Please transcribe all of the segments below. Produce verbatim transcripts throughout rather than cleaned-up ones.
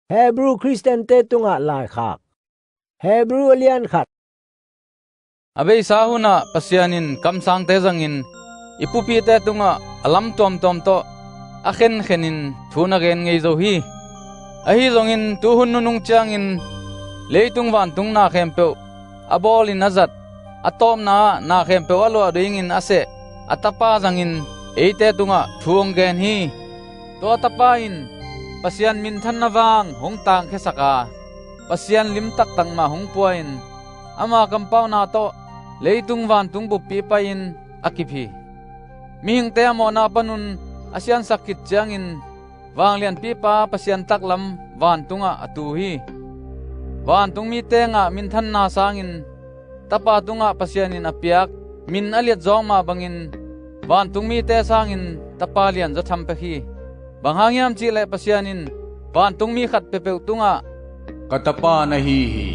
Hebru Khristiante tungah laikhak. Hebru a lian khat. A beisa hunah Pasian in kamsangte zangin i pupite tungah a lam tuamtuam tawh a khenkhenin thu na gen ngei zo hi. Ahi zongin tuhun nunung ciangin leitung vantung na khempeuh a bawlin a zat, a tawpna ah na khempeuh a luah dingin a seh a Tapa zangin eite tungah thu hong gen hi. Tua Tapa in Pasian minthanna vang hong tangkhiasak a, Pasian lim taktak mah hong pua-in ama kampauhna tawh leitung vantung buppi pai-in a kip hi. Mihingte a mawhna panun a siansak khit ciangin vanglianpipa Pasian taklam vantungah a tu hi. Vantung mite ngah minthanna sangin Tapa tungah Pasian in a piak min a liatzawng mah bangin vantung mite sangin Tapa lianzaw tham pek hi. Bang hang hiam cihleh Pasian in vantung mi khat peuhpeuh tungah, "Ka Tapa na hi hi,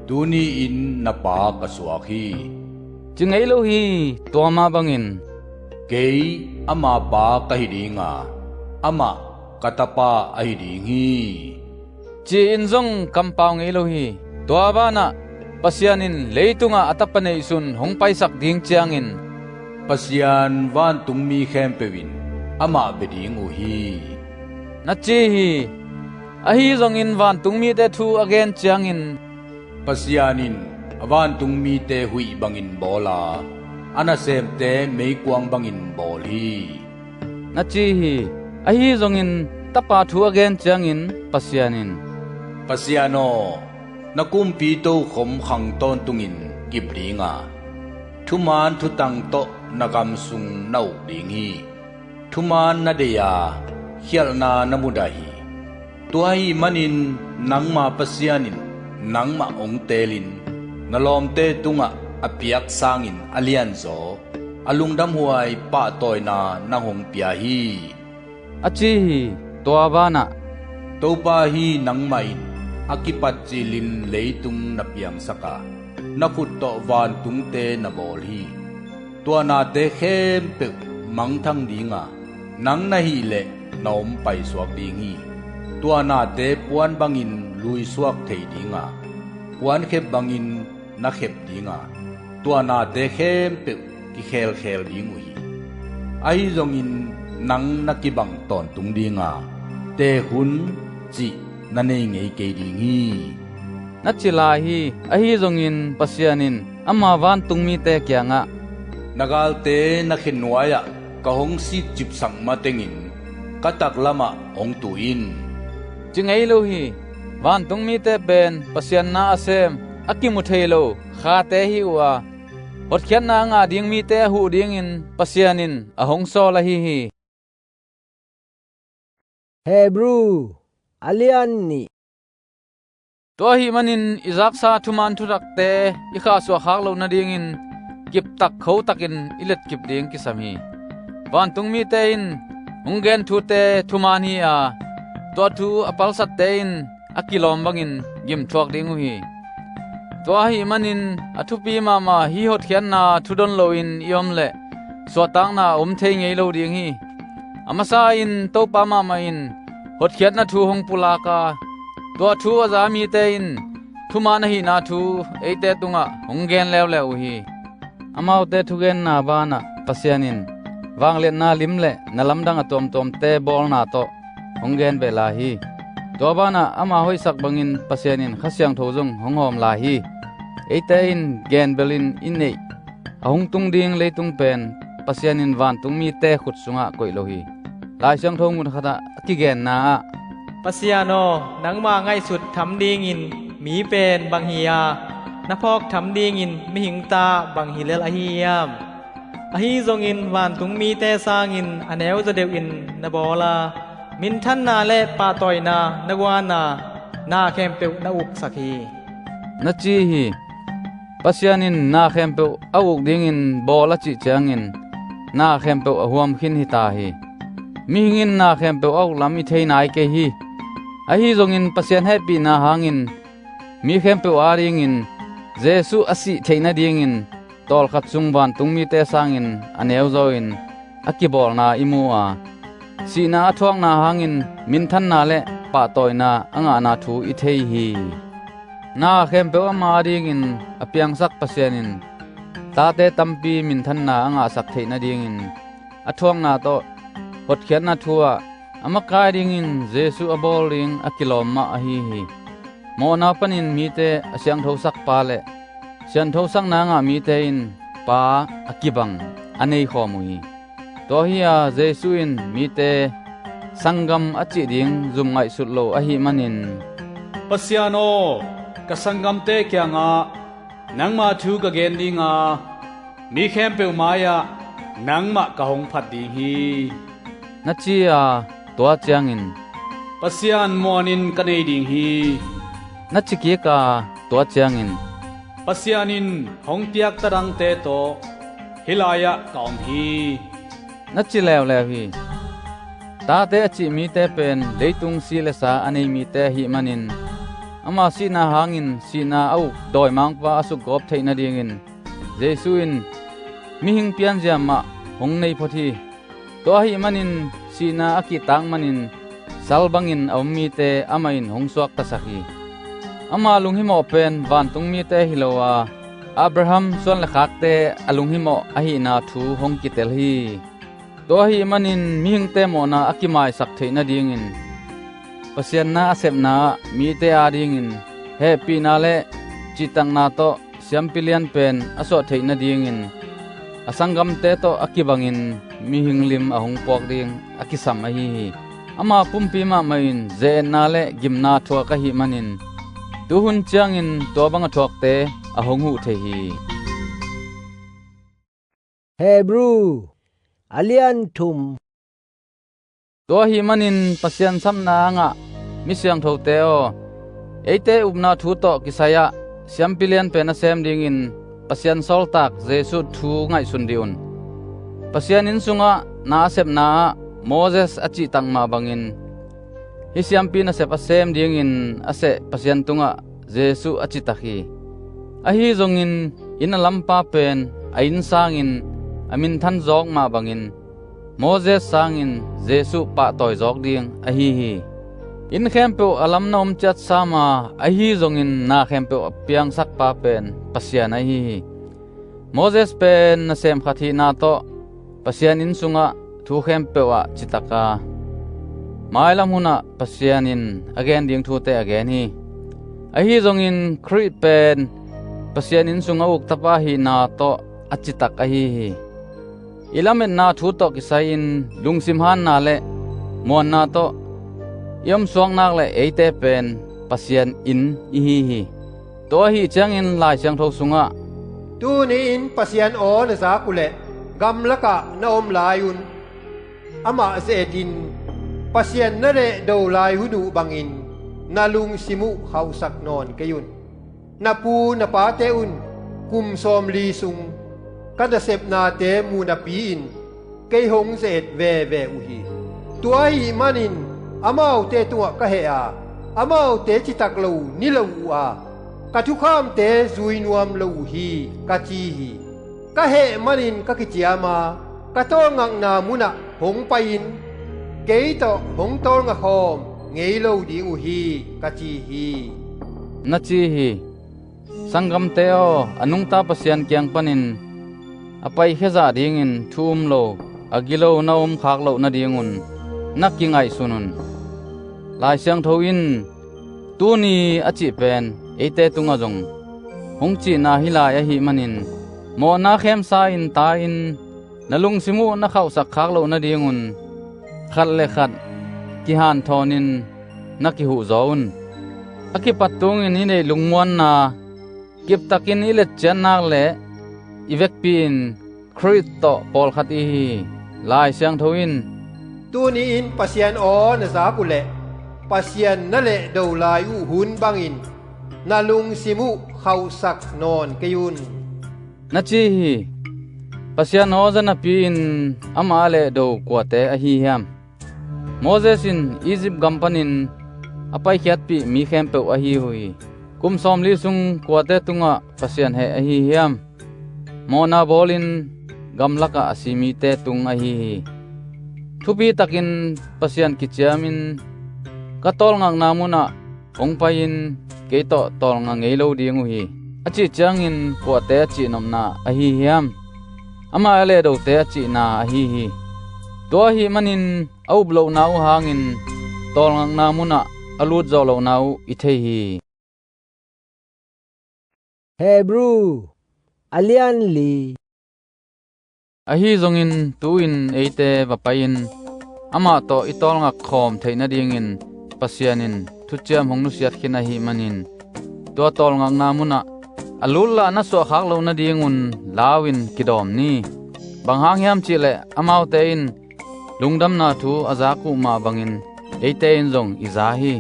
tuni-in na Pa ka suak hi," ci ngei lo hi. Tua mah bangin, "Kei ama Pa ka hi dinga, amah ka Tapa ahi ding hi," ci-in zong kampau ngei lo hi. Tua banah Pasian in leitungah a Tapa neihsun hong paisak ding ciangin, "Pasian vantung mi khempeuh in amah bia ding uh hi," na ci hi. Ahi zongin vantung mite thu a gen ciangin, "Pasian in a vantung mite huih bangin bawl a, a nasemte meikuang bangin bawl hi," na ci hi. Ahi zongin Tapa thu a gen ciangin Pasian in, "Pasian aw, na kumpi tokhom khang tawntungin kip dinga, thuman thutang tawh na gam sung na uk ding hi. Thuman na deih a, khialhna na mudah hi. Tua ahih manin nangma Pasian in nangmah hong teelin na lawmte tungah a piak sangin a lianzaw, a lungdamhuai pahtawina nang hong pia hi," a ci hi. Tua banah, "Topa hi, nangmah in a kipat cilin leitung na piangsak a, na khut tawh vantungte na bawl hi. Tua nate khempeuh mangthang dinga, nang na hih leh na om paisuak ding hi. Tua nate puan bangin luisuak thei dinga, puankhep bangin na khep dinga, tua nate khempeuh kikhelkhel ding uh hi. Ahi zongin nang na kibang tawntung dinga, teek hun cih na nei ngei kei ding hi," na ci lai hi. Ahi zongin Pasian in ama vantung mite kiangah, "Na galte na khe nuai-ah ka hong sikcipsak matengin ka taklamah hong tu in," ci ngei lo hi. Vantung mite pen Pasian na a sem, a kimu thei lo khate hi uh a, hotkhiatna a ngah ding mite a huh dingin Pasian in a hong sawl ahi hi. Hebru a lian nih. Tua ahih manin i zaksa thuman thutakte i khahsuah khak loh nadingin kiptak khotakin i letkip ding kisam hi. Vantung mite in hong gen thute thuman hi a, tua thu a palsatte in a kilawm bangin gimthuak ding uh hi. Tua ahih manin a thupi mahmah hih hotkhiatna thudon loin i om leh suahtakna a om thei ngei lo ding hi. A masa-in Topa mahmah in hotkhiatna thu hong pulak a, tua thu a za mite in thuman ahihna thu eite tungah hong gen leuleu uh hi. Amaute thugenna banah Pasian in vangliatna lim le na lamdang a tuamtuamte bawlna tawh hong gen beh lai hi. Tua banah ama hoihsak bangin Pasian in Kha Siangtho zong hong hawm lai hi. Eite in genbelin i neih a hong tung ding leitung pen Pasian in vantung mite khut sungah koih lo hi. Lai Siangtho mun khatah a kigenna ah, "Pasian aw, nangma ngaihsut tham dingin mi pen bang hi a, na phawk tham dingin mihingte bang hi lel ahi hiam? Ahi zongin vantung mite sangin a neuzaw deuhin na bawl a, minthanna le pahtawina na guan a, na khempeuh na uksak hi," na ci hi. Pasian in na khempeuh a uk dingin bawl a cih ciangin na khempeuh a huam khin hi ta hi. Mihing in na khempeuh a uk lam i thei nai kei hi. Ahi zongin Pasian hehpihna hangin mi khempeuh adingin Jesuh a sih theih nadingin tawlkhat sung vantung mite sangin a neuzaw in a kibawlna i mu a, sihna a thuakna hangin minthanna le pahtawina a ngahna thu i thei hi. Na khempeuh ama adingin a piangsak Pasian in tate tampi minthanna a ngahsak theih nadingin a thuakna tawh hotkhiatna thu ah a makai dingin Jesuh a bawl ding a kilawm mah ahi hi. Mawhna panin mite a siangthosakpa le sianthosakna a ngah mite in Pa a kibang a neikhawm uh hi. Tua hi-a Jesuh in mite sanggam a cih ding zum ngaihsut lo ahih manin, "Pasian aw, ka sanggamte kiangah nangma thu ka gen dinga mi khempeuh mai-ah nangmah ka hong phat ding hi," na ci-a, tua ciangin, "Pasian muanin ka nei ding hi," na ci kik a, tua ciangin, "Pasian in hong piak tadangte tawh hih lai-ah ka om hi," na ci leuleu hi. Tate a cih mite pen leitung si le sa a nei mite ahih manin, ama sihna hangin sihna a uk dawimangpa a sukgawp theih nadingin Jesuh in mihing pianzia mah hong nei phot hi. Tua ahih manin sihna a kihtak manin sal bangin a om mite amah in hong suaktasak hi. Ama lunghimawh pen vantung mite hi lo a, Abraham suan le khakte a lunghimawh ahihna thu hong kitel hi. Tua ahih manin mihingte mawhna a kimaisak theih nadingin Pasian na a sepna ah mite adingin hehpihna le cihtakna tawh siampi lian pen a suah theih nadingin a sanggamte tawh a kibangin mihing lim a hong puak ding a kisam ahi hi. Ama pumpi mahmah in ze-etna le gimna thuak ahih manin tuhun ciangin tua bang a thuakte a hong huh thei hi. Hebru a lian thum. Tua ahih manin Pasian sapna a ngah mi siangthote aw, eite upna thu tawh kisai-ah siampi lian pen a sem dingin Pasian sawltak Jesuh thu ngaihsun dih un. Pasian inn sungah na a sepna ah Moses a cihtak mah bangin hih siampi nasep a sem dingin a seh Pasian tungah Jesuh a citak hi. Ahi zongin inn a lampa pen a inn sangin a minthan zawk mah bangin Moses sangin Jesuh pahtawi zawk ding ahi hi. Inn khempeuh a lam na om ciat sam a, ahi zongin na khempeuh a piangsakpa pen Pasian ahi hi. Moses pen nasem khat hihna tawh Pasian inn sungah thu khempeuh ah citak a, mailam hunah Pasian in a gen ding thute a gen hi. Ahi zongin Khrih pen Pasian inn sungah uk tapa hihna tawh a citak ahi hi. I lametna thu tawh kisai-in lungsim hanna le muanna tawh i omsuak nak le eite pen Pasian inn i hi hi. Tua ahih ciangin Lai Siangtho sungah, "Tuni-in Pasian aw na zak uh leh gamlakah na om lai un. Amah ze-etin Pasian na lehdo lai hun uh bangin na lungsim uh khauhsak nawn kei un. Na pu na pate un kum sawmli sung ka nasepnate mu napi-in kei hong ze-et veve uh hi. Tua ahih manin amaute tungah ka heh a, amaute citak lo ni lo uh a, ka thukhamte zui nuam lo uh hi," ka ci hi. Ka heh manin ka kiciam a, ka tawlngakna munah hong pai-in kei tawh hong tawlngakhawm ngei lo ding uh hi, ka ci hi, na ci hi. Sanggamte aw, a nungta Pasian kiang panin a paikhia zah dingin thu um lo, a gilo na om khak loh nadingun na kingaihsun un. Lai Siangtho in tuni a cih pen eite tungah zong hong cihna hi lai ahih manin mawhna khemsa-in ta-in na lungsim uh na khauhsak khak loh nadingun khat le khat kihanthawnin na kihuhzaw un. A kipat tungin i neih lungmuanna kiptakin i letcian nak le i vekpi-in Khrih tawh pawlkhat i hi hi. Lai Siangtho in, "Tuni-in Pasian aw na zak uh leh Pasian na lehdo lai uh hun bangin na lungsim uh khauhsak nawn kei un," na ci hi. Pasian aw za napi-in amah a lehdo kuate ahi hiam? Moses in Egypt gam panin a paikhiatpih mi khempeuh ahi uh hi. Kum sawmli sung kuate tungah Pasian heh ahi hiam? Mawhna bawlin gamlakah a si mite tung ahi hi. Thupitakin Pasian kiciamin Ka tawlngakna munah hong pai-in kei tawh tawlnga ngei lo ding uh hi, a cih ciangin kuate a cihnopna ahi hiam? Amah a lehdote a cihna ahi hi. Tua ahih manin a up lohna uh hangin tawlngakna munah a lut zawh lohna uh i thei hi. Hebru a lian li. Ahi zongin tu-in eite va pai-in amah tawh i tawlngak khawm theih nadingin Pasian in thuciam hong nusiat khin ahih manin tua tawlngakna munah a lutlah na suahkhak loh nadingun lau-in kidawm ni. Bang hang hiam cihleh amaute in lungdamna thu a zak uh mah bangin eite in zong i za hi.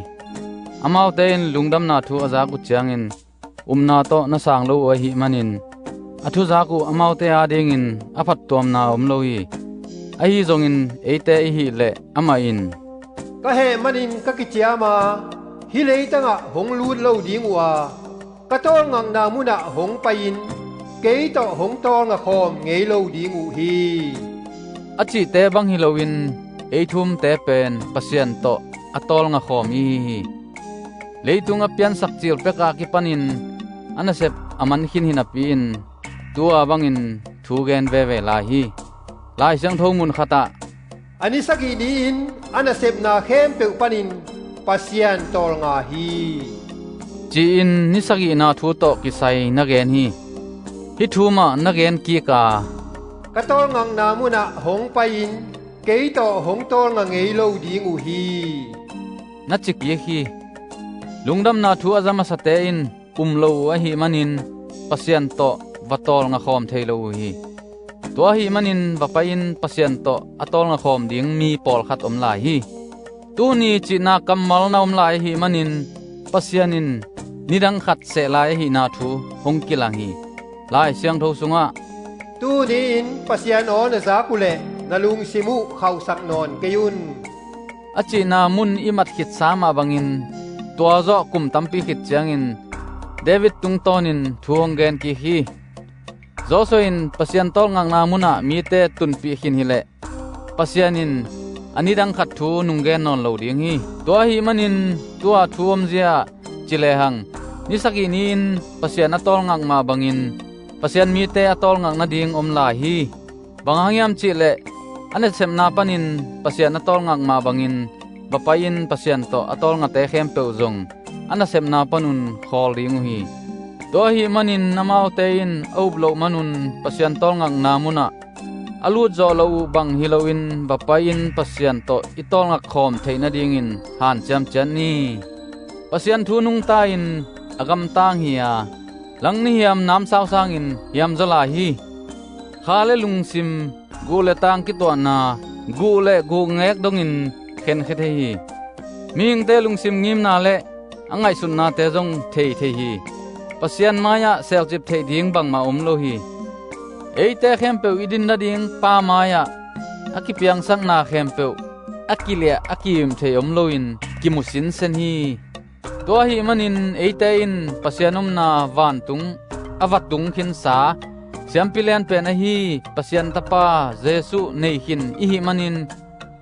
Amaute in lungdamna thu a zak uh ciangin upna tawh na sang lo uh ahih manin a thuzak uh amaute adingin a phattuamna om lo hi. Ahi zongin eite i hih leh amah in, "Ka heh manin ka kiciam a, hih leitangah hong lut lo ding uh a, ka tawlngakna munah hong pai-in kei tawh hong tawlnga khawm ngei lo ding uh hi," a cihte bang hi loin ei thu umte pen Pasian tawh a tawlnga khawm i hi hi. Leitung a piansak cil pek a kipanin a nasep a man khin hi napi-in tu-a bangin thu gen veve lai hi. Lai Siangtho mun khatah, "A ni sagih ni-in a nasepna khempeuh panin Pasian tawlnga hi," ci-in ni sagihna thu tawh kisai na gen hi. Hih thu mah na gen kik a, "Ka tawlngakna munah hong pai-in kei tawh hong tawlnga ngei lo ding uh hi," na ci kik hi. Lungdamna thu a za masate in um lo uh ahih manin Pasian tawh va tawlnga khawm thei lo uh hi. Tua ahih manin va pai-in Pasian tawh a tawlnga khawm ding mi pawlkhat om lai hi. Tuni cihna kammal na om lai ahih manin Pasian in nidang khat seh lai ahihna thu hong kilang hi. Lai Siangtho sungah, "Tuni-in Pasian aw na zak uhleh na lungsim uh khauhsak nawn kei un," a cihna mun i mat khitsa mah bangin tua zawh kum tampi khit ciangin David tungtawnin thu hong gen kik hi. Joshua in Pasian tawlngakna munah mite tunpih khin hileh Pasian in a nidang khat thu nung gen nawn lo ding hi. Tua ahih manin tu-a thu omzia ci lehang ni sagih ni-in Pasian a tawlngak mah bangin Pasian mite a tawlngak nading om lai hi. Bang hang hiam cihleh a nasepna panin Pasian a tawlngak mah bangin va pai-in Pasian tawh a tawlngate khempeuh zong a nasepna panun khawl ding uh hi. Tua ahih manin amaute in a up loh manun Pasian tawlngakna munah a lut zawh loh uh bang hi loin va pai-in Pasian tawh i tawlngak khawm theih nadingin hanciam ciat ni. Pasian thu nungta-in a gamtang hi a, langni hiam namsau sangin hiam zaw lai hi. Kha le lungsim, guh le tang kituahna, guh le guh ngek dongin khenkhia thei hi. Mihingte lungsim ngimna le a ngaihsutnate zong thei thei hi. Pasian mai-ah selcip theih ding bangmah om lo hi. Eite khempeuh i din nading Pa mai-ah a kipiangsakna khempeuh a kiliah a ki-im thei om loin kimu sinsen hi. Tua ahih manin eite in Pasian omna vantung a va tung khinsa Siampi Lianpen ahi Pasian Tapa Jesuh nei khin i hih manin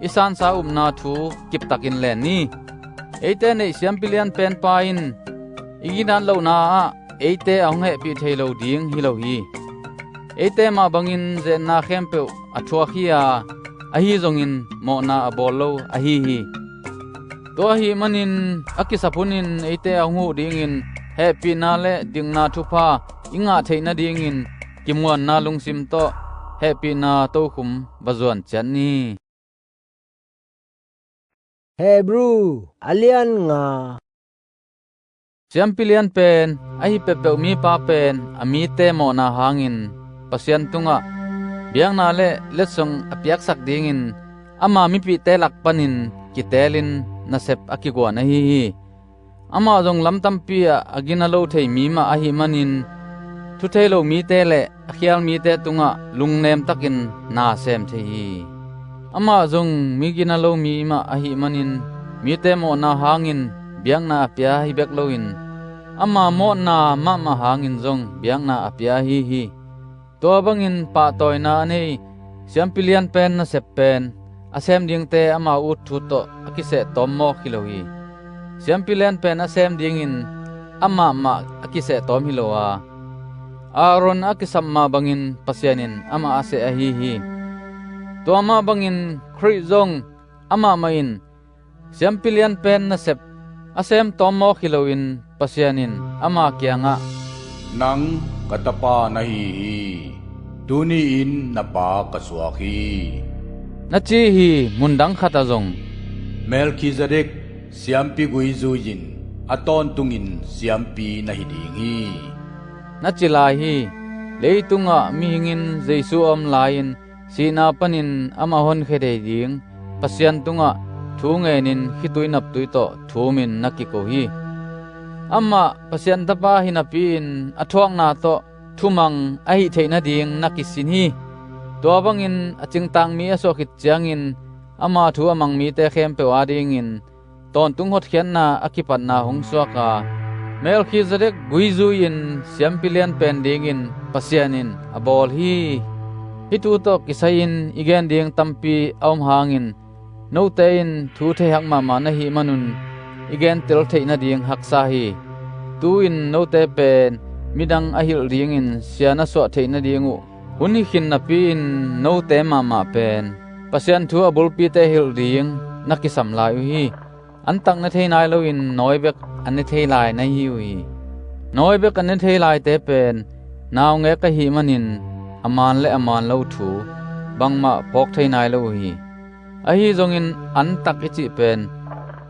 i sansa upna thu kiptakin len ni. Eite neih Siampi Lianpen Pa in i ginat lohna ah eite a hong hehpih thei lo ding hi lo hi. Eite mah bangin zetna khempeuh a thuak hi a, ahi zongin mawhna a bawl lo ahi hi. Tua ahih manin a kisap hunin eite a hong huh dingin hehpihna le dikna thupha i ngah theih nadingin kimuanna lungsim tawh hehpihna tokhum va zuan ciat ni. Hebru a lian nga. Siampi Lianpen ahi peuhpeuh mipa pen a mite mawhna hangin Pasian tungah biakna le letsong a piaksak dingin ama mipihte lak panin kiteelin nasep a kiguan ahi hi. Amah zong lam tampi ah a gina lo thei mi mah ahih manin thu thei lo mite le a khial mite tungah lungnem takin na sem thei hi. Amah zong mi gina lo mi mah ahih manin mite mawhna hangin biakna a pia hi bek loin ama mawhna mahmah hangin zong biakna a pia ahi hi. Tua bangin pahtawina a nei Siampi Lianpen nasep pen a sem dingte ama ut thu tawh a kiseh tawm mawk hi lo hi. Siampi lian pen a sem dingin amah mah a kiseh tawm hi lo a, Aaron a kisap mah bangin Pasian in amah a seh ahi hi. Tua mah bangin Khrih zong amah mah in siampi lian pen nasep a sem tawm mawk hi loin Pasian in ama kiangah, "Nang ka tapa na hi hi. Tuni-in na pa ka suak hi," na ci hi. Mundang khatah zong, "Melkhizedek siampi gui zui-in a tawntungin siampi na hi ding hi," na ci lai hi. Leitungah mihing in Jesu a om lai-in sihna panin amah honkhia thei ding Pasian tungah thu ngenin khitui naptui tawh thumin na kiko hi. Amah Pasian tapa hi napi-in a thuakna tawh thumang a hih theih nading na kisin hi. Tua bangin a cingtak mi a suah khit ciangin ama thu a mang mite khempeuh adingin tawntung hotkhiatna a kipatna hong suak a, Melkhizedek gui zui-in siampi lian pen dingin Pasian in a bawl hi. Hih thu tawh kisai-in i gen ding tampi a om hangin note in thu theihak mahmah na hih manun i gentel theih nading haksa hi. Tu-in note pen midang a hilh dingin sia na suah theih nading uh hun hi khin napi-in note mahmah pen Pasian thu a bulpite hilh ding na kisam lai uh hi. Antak ne thei nai loin nawi bek a ne thei lai na hi uh hi. Nawi bek a ne thei laite pen naungek ahih manin a man le a man lo thu bangmah phawk thei nai lo uh hi. Ahi zongin antak i cih pen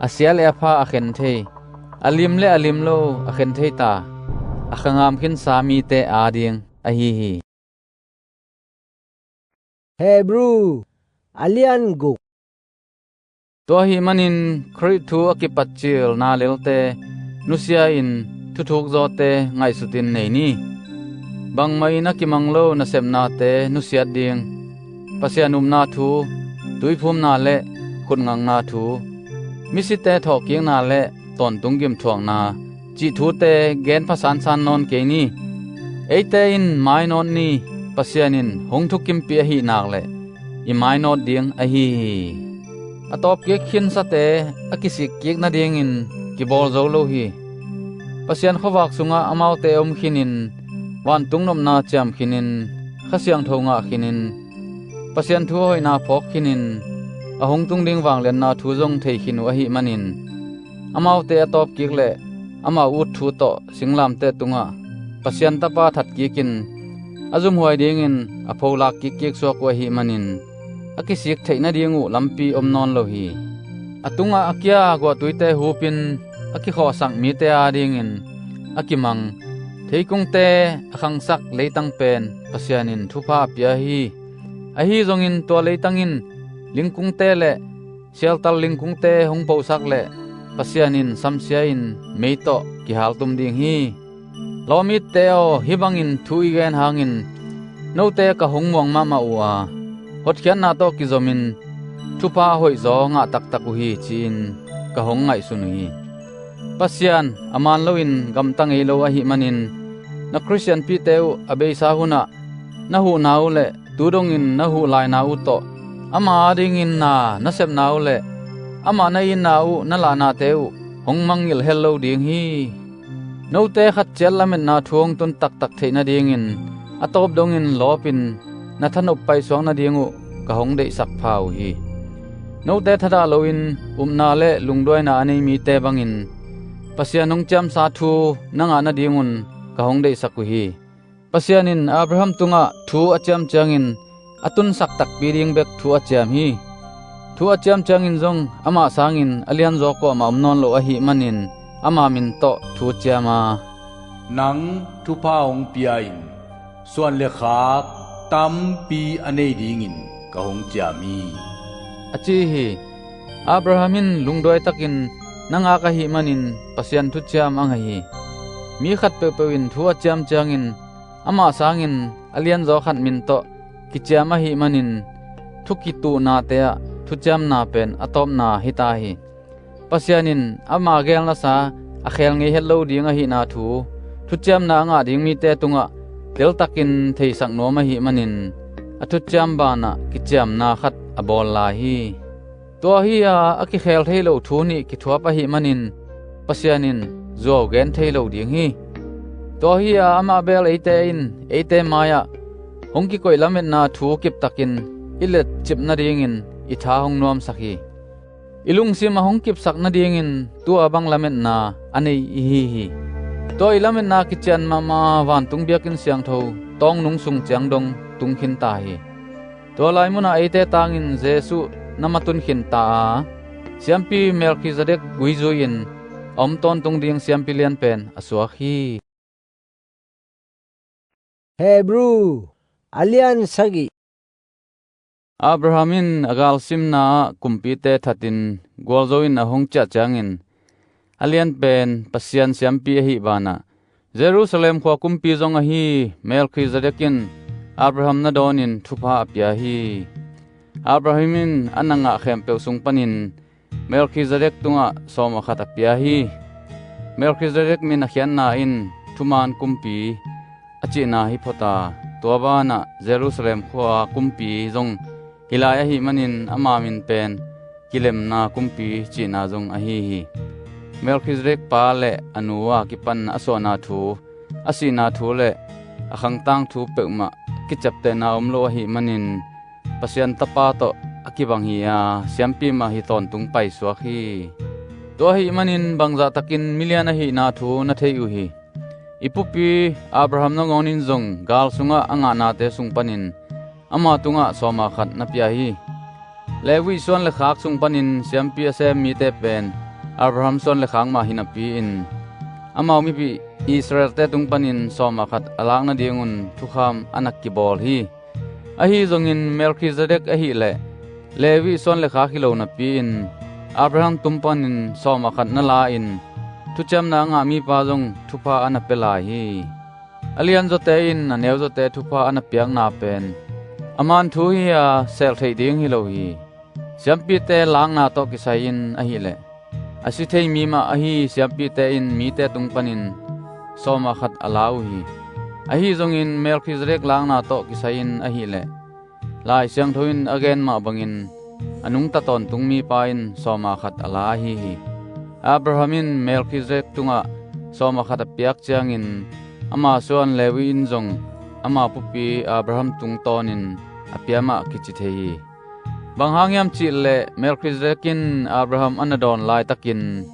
a sia le a pha a khen thei, a lim le a lim lo a khen thei ta, a kha ngam khinsa mite ading ahi hi. Hebru a lian guk. Tua ahih manin Khrih thu a kipatcil na lelte nusia-in thuthuk zawte ngaihsutin nei ni. Bangmah in a kimang lo nasepnate nusiat ding, Pasian upna thu, tuiphumna le khutngakna thu, misite thawhkikna le tawntung gimthuakna cih thute gen pha sansan nawn kei ni. Eite in mainawt ni. Pasian in hong thukimpih ahih nak leh i mainawt ding ahi hi. A tawpkik khinsate a kisikkik nadingin kibawl zo lo hi. Pasian khuavak sungah amaute om khinin, vantung nopna ciam khinin, Kha Siangtho ngah khinin, Pasian thu a hoihna phawk khinin, a hong tung ding vangliatna thu zong thei khin uh ahih manin, amaute a tawpkik le amau ut thu tawh singlamteh tungah Pasian Tapa thatkikin a zumhuai dingin a pholak kikkik suak uh ahih manin, a kisik theih nading uh lampi om nawn lo hi. A tungah a kia guahtuite hupin a kikhawhsak mite adingin a kimang theikungte a khangsak leitang pen Pasian in thupha a pia hi. Ahi zongin tua leitang in lingkungte le sialtal lingkungte hong posak leh Pasian in samsia-in mei tawh kihaltum ding hi. Lawmitte aw, hih bangin thu i gen hangin note ka hong muang mahmah uh a, hotkhiatna tawh kizomin thupha a hoihzaw ngah taktak uh hi, ci-in ka hong ngaihsun uh hi. Pasian a man loin gamta ngei lo ahih manin, na Khristianpihte uh a beisa hunah na huhna uh le tu dongin na huh laina uh tawh, ama adingin na na sepna uh le amah na itna uh na lahnate uh hong mangngilh hel lo ding hi. Note khat ciat lametna thu hong tun taktak theih nadingin a tawp dongin lawpin na thanop paisuak nading uh ka hong deihsak pha uh hi. Note thadah loin upna le lungduaina a nei mite bangin Pasian hong ciamsa thu na ngah nadingun ka hong deihsak uh hi. Pasian in Abraham tungah thu a ciam ciangin a tunsak takpi ding bek thu a ciam hi. Thu a ciam ciangin zong amah sangin a lianzaw kuamah om nawn lo ahih manin ama min tawh thu ciam a, "Nang thupha hong pia-in suan le khak tampi a nei dingin ka hong ciam hi," a ci hi. Abraham in lungduai takin na ngak ahih manin Pasian thuciam a ngah hi. Mi khat peuhpeuh in thu a ciam ciangin amah sangin a lianzaw khat min tawh kiciam ahih manin thu kituhnate ah thuciamna pen a tawpna hita hi. Pasian in ama gelnasa a khel ngei het lo ding ahihna thu thuciamna a ngah ding mite tungah teltakin theisak nuam ahih manin a thuciam banah kiciamna khat a bawl lai hi. Tua hi-a a kikhel thei lo thu nih kithuap ahih manin Pasian in zuau gen thei lo ding hi. Tua hi-a amah bel eite in eite mai-ah hong kikoih lametna thu kiptakin i letcip nadingin i tha hong nuamsak hi. I lungsim a hong kipsak nadingin tua bang lametna a nei ihi hi. Tua i lametna kician mahmah vantung biakinn siangtho tawngnung sung ciang dong tung khinta hi. Tua lai munah eite tangin Jesuh na matun khinta a, siampi Melkhizedek guizui-in a om tawntung ding siampi lianpen a suak hi. Hebru a lian sagih. Abraham in a galsimna ah kumpite thatin gualzo in a hong ciah ciangin a lianpen Pasian siampi ahi banah Jerusalem khua kumpi zong ahi Melkhizedek in Abraham na dawnin thupha a pia hi. Abraham in a na ngah khempeuh sung panin Melkhizedek tungah sawm a khat a pia hi. Melkhizedek min a khiatna in thuman kumpi a cihna hi phota, tua banah Jerusalem khua kumpi zong hi lai ahih manin ama min pen kilemna kumpi cihna zong ahi hi. Melkhizedek pa le a nu a kipan a suahna thu, a sihna thu le a khangtang thu peuhmah kiciaptehna om lo ahih manin Pasian Tapa tawh a kibang hi-a siampi mah hi tawntung paisuak hi. Tua ahih manin bangzahtakin milian ahihna thu na thei uh hi. I pupi Abraham nangawn in zong gal sungah a ngahnate sung panin ama tungah sawm a khat na pia hi. Levi suan le khak sung panin siampi a sem mite pen Abraham suan le khak mah hi napi-in amau mipi Israelte tung panin sawm a khat a lak nadingun thukham a na kibawl hi. Ahi zongin Melkhizedek ahileh Levi suan le khak hi lo napi-in Abraham tung panin sawm a khat na la-in thuciamna a ngah mipa zong thupha a na pia lai hi. A lianzawte in a neuzawte thupha a na piakna pen a man thu hi-a sel theih ding hi lo hi. Siampite lakna tawh kisai-in ahileh a si thei mi mah ahi siampite in mite tung panin sawm a khat a la uh hi. Ahi zongin Melkhizedek lakna tawh kisai-in ahileh Lai Siangtho in a gen mah bangin a nungta tawntung mipa in sawm a khat a la ahi hi. Abraham in Melkhizedek tungah sawm a khat a piak ciangin ama suan Levi in zong ama pupi Abraham tungtawnin a pia mah kici thei hi. Bang hang hiam cihleh Melkhizedek in Abraham a na dawn laitakin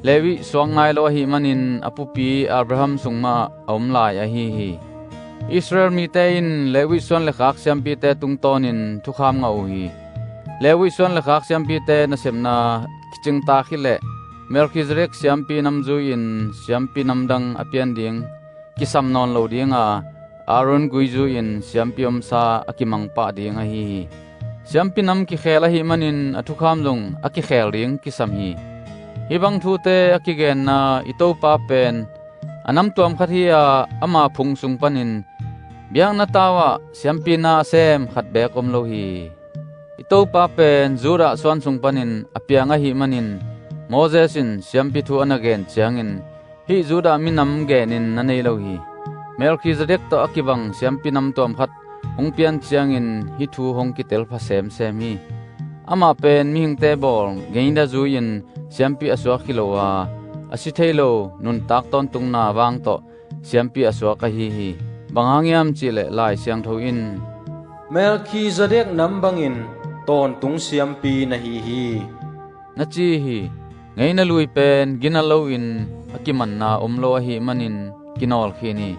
Levi suak ngai lo ahih manin a pupi Abraham sung mah a om lai ahi hi. Israel mite in Levi suan le khak siampite tungtawnin thukham ngah uh hi. Levi suan le khak siampite nasepna kicingtak hileh Melkhizedek siampi namzui-in siampi namdang a pian ding kisam nawn lo dinga Aaron guizui-in siampi omsa a kimangpah ding ahi hi. Siampi nam kikhel ahih manin a thukham zong a kikhel ding kisam hi. Hih bang thute a kigenna i Topa pen a namtuam khat hi-a ama phung sung panin biakna tau ah siampi na a sem khat beek om lo hi. I Topa pen Judah suan sung panin a piang ahih manin Moses in siampi thu a na gen ciangin hih Judah minam genin na nei lo hi. Melkhizedek tawh a kibang siampi namtuam khat hong pian ciangin hih thu hong kitel pha semsem hi. Amah pen mihingte bawl ngeina zui-in siampi a suak hi lo a, a si thei lo nuntak tawntungna vang tawh siampi a suak ahi hi. Bang hang hiam cihleh Lai Siangtho in, "Melkhizedek nam bangin tawntung siampi na hi hi," na ci hi. Ngeina lui pen gina loin a kimanna om lo ahih manin kinawl khin hi.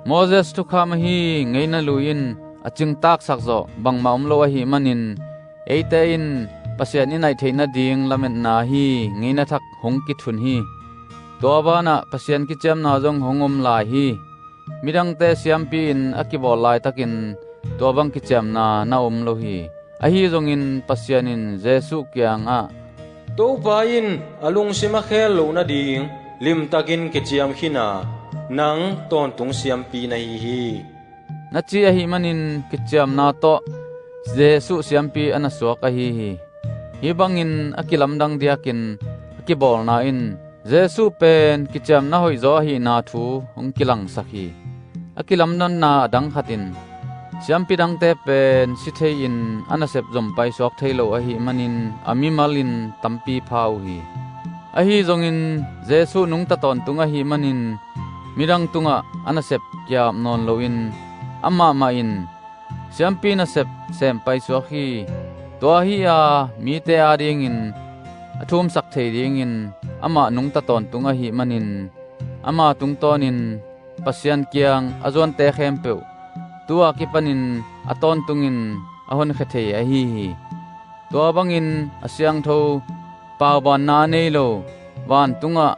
Moses thukham ahi ngeina lui in a cingtaksak zawh bangmah om lo ahih manin eite in Pasian i naih theih nading lametna ahi ngeina thak hong kithun hi. Tua banah Pasian kiciamna zong hong om lai hi. Midangte siampi-in a kibawl laitakin tua bang kiciamna na om lo hi. Ahi zongin Pasian in Jesuh kiangah, "Topa in a lungsim a khel loh nading limtakin kiciam khin a, nang tawntung siampi na hi hi," na ci ahih manin kiciamna tawh Jesuh siampi a na suak ahi hi. Hih bangin a kilamdang diakin a kibawlna in Jesuh pen kiciamna hoihzaw ahihna thu hong kilangsak hi. A kilamdanna a dang khat in siampi dangte pen si thei-in a nasep zom paisuak thei lo ahih manin a mimal in tampi pha uh hi. Ahi zongin Jesuh nungta tawntung ahih manin midang tungah a nasep ki-ap nawn loin amah mah in siampi nasep sem paisuak hi. Tua ahi a mite adingin a thumsak thei dingin amah nungta tawntung ahih manin ama tungtawnin Pasian kiang a zuante khempeuh tu-a kipanin a tawntungin a honkhia thei ahi hi. Tua bangin a siangtho paubanna a nei lo vantungah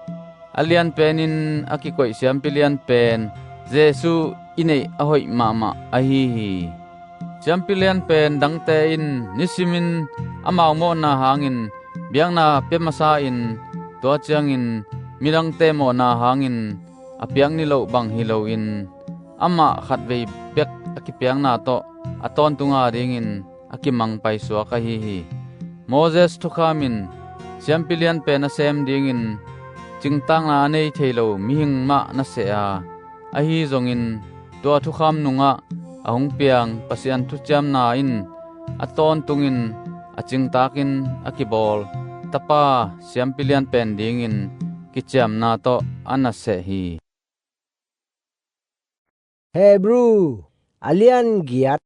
a lianpenin a kikoih siampi lianpen Jesuh i neih a hoih mahmah ahi hi. Siampi lianpen dangte in nisimin amau mawhna hangin biakna pia masa-in tua ciangin midangte mawhna hangin a piak niloh bang hi loin amah khatvei bek a kipiakna tawh a tawntung adingin a kimang paisuak ahi hi. Moses thukham in siampi lianpen a sem dingin cingtakna a nei thei lo mihing mah na seh a, ahi zongin tua thukham nungah a hong piang Pasian thuciamna in a tawntungin a cingtakin a kibawl Tapa siampi lianpen dingin kiciamna tawh a na seh hi. Hebru a lian giat.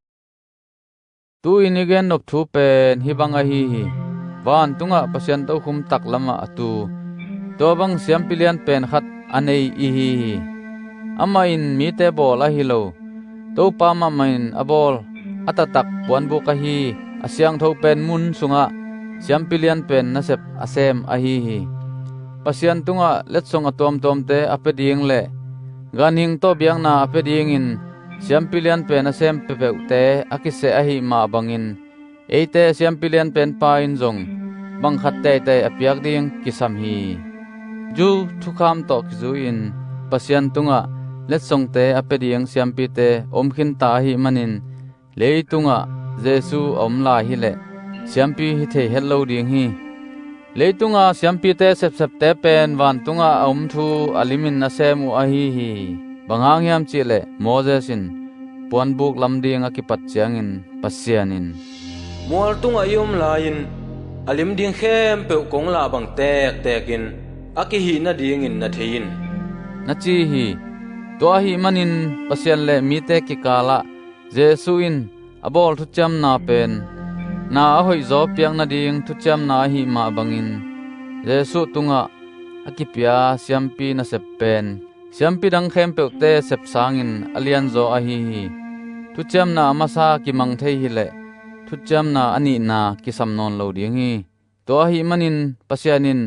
Tu-in i gennop thu pen hih bang ahi hi. Vantungah Pasian tokhom taklamah a tu, tua bang siampi lianpen khat a nei i hi hi. Amah in mite bawl ahi lo, Topa mahmah in a bawl a taktak puanbuk ahi a siangtho pen mun sungah siampi lianpen nasep a sem ahi hi. Pasian tungah letsong a tuamtuamte a pia ding le ganhing tawh biakna a pia dingin siampi lianpen a sem peuhpeuhte a kiseh ahih mah bangin eite siampi lianpen pa in zong bang khat teitei a piak ding kisam hi. Jew thukham tawh kizui-in Pasian tungah letsongte a pia ding siampite om khinta ahih manin leitungah Jesuh a om lai hileh siampi hi thei het lo ding hi. Leitunga siampite sepsepte pen vantungah a om thu a limin a sem uh ahi hi. Bang hang hiam cihleh Moses in puanbuk lam ding a kipat ciangin Pasian in, "Mual tungah i om lai-in a lim ding khempeuh kong lah bang tektekin a kihih nadingin na thei in," na ci hi. Tua ahih manin Pasian le mite kikalah Jesuh in a bawl thuciamna pen na a hoihzaw piak nading thuciamna ahih mah bangin Jesuh tungah a kipia siampi nasep pen siampi dang khempeuhte sep sangin a lianzaw ahi hi. Thuciamna a masa kimang thei hileh thuciamna a nihna kisam nawn lo ding hi. Tua ahih manin Pasian in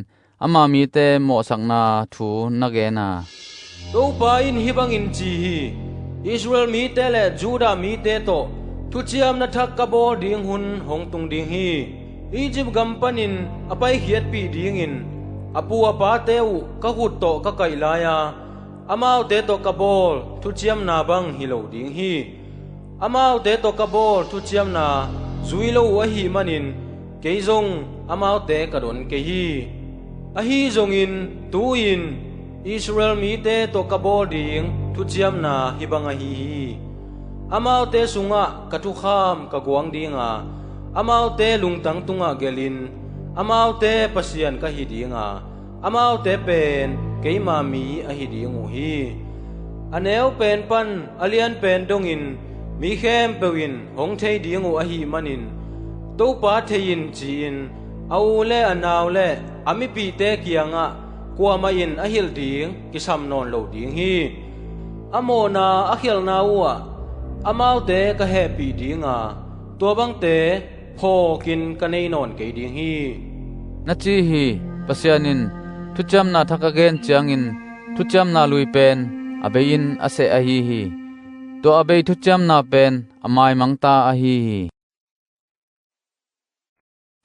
ama mite mawhsakna thu na gen a, "Topa in hih bangin ci hi: Israel mite le Judah mite tawh thuciamna thak ka bawl ding hun hong tung ding hi. Egypt gam panin a paikhiatpih dingin a pu a pate uh ka khut tawh ka kaih lai-a amaute tawh ka bawl thuciamna bang hi lo ding hi. Amaute tawh ka bawl thuciamna zui lo uh ahih manin kei zong amaute ka don kei hi. Ahi zongin tu-in Israel mite tawh ka bawl ding thuciamna hih bang ahi hi. Amaute sungah ka thukham ka guang dinga, amaute lungtang tungah gelhin amaute Pasian ka hi dinga, amaute pen keima mi ahi ding uh hi. A neu pen pan a lian pen dongin mi khempeuh in hong thei ding uh ahih manin, Topa thei in ci-in a u le a nau le a mipihte kiangah kuamah in a hilh ding kisam nawn lo ding hi. A mawhna a khialhna uhah amaute ka hehpih dinga, tua bangte phawkin ka nei nawn kei ding hi," na ci hi. Pasian in thuciamna thak a gen ciangin thuciamna lui pen a bei-in a seh ahi hi. Tua a bei thuciamna pen a maimangta ahi hi.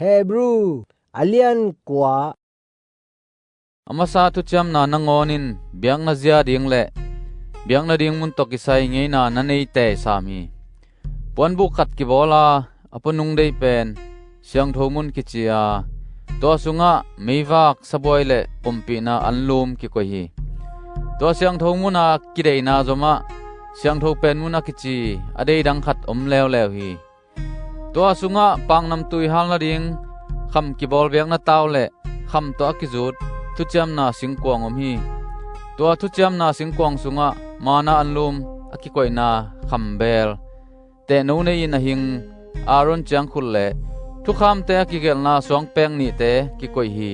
Hebru a lian kua. A masa thuciamna nangawn in biakna zia ding le biakna ding mun tawh kisai ngeina na nei teisam hi. Puanbuk khat kibawl a, a punung dei pen siangtho mun kici a, tua sungah meivak, sabuai le pompihna anlum kikoih hi. Tua siangtho muna kideina zomah siangtho pen mun a kici a dei dang khat om leuleu hi. Tua sungah paknamtui hal nading kham kibawl biakna tau le kham tawh a kizut thuciamna singkuang om hi. Tua thuciamna singkuang sungah manna anlum, a kikoihna khambeel, tehno nei-in a hing Aaron ciangkhut le thukhamte a kigelhna suangpek nihte kikoih hi.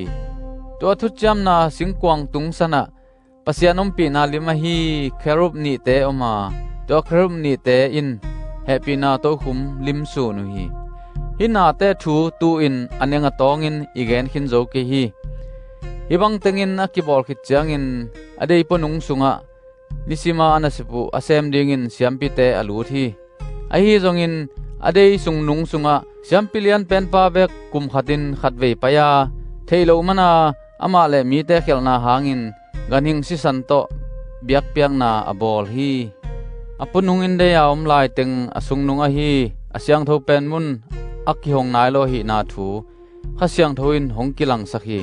Tua thuciamna singkuang tung sanah Pasian ompihna lim ahi kherub nihte om a, tua kherub nihte in hehpihna tokhum lim sun uh hi. Hih nate thu tu-in a neng a tawngin i gen khin zo kei hi. Hih bang tengin a kibawl khit ciangin a dei puanung sungah nisima a nasep uh a sem dingin siampite a lut hi. Ahi zongin a dei sungnung sungah siampi lianpenpa bek kum khatin khatvei pai a, theih loh mana amah le mite khialhna hangin ganhing sisan tawh biakpiakna a bawl hi. A puanung in dei a om laiteng a sungnung ahi a siangtho pen mun a kihong nai lo ahihna thu Kha Siangtho in hong kilangsak hi.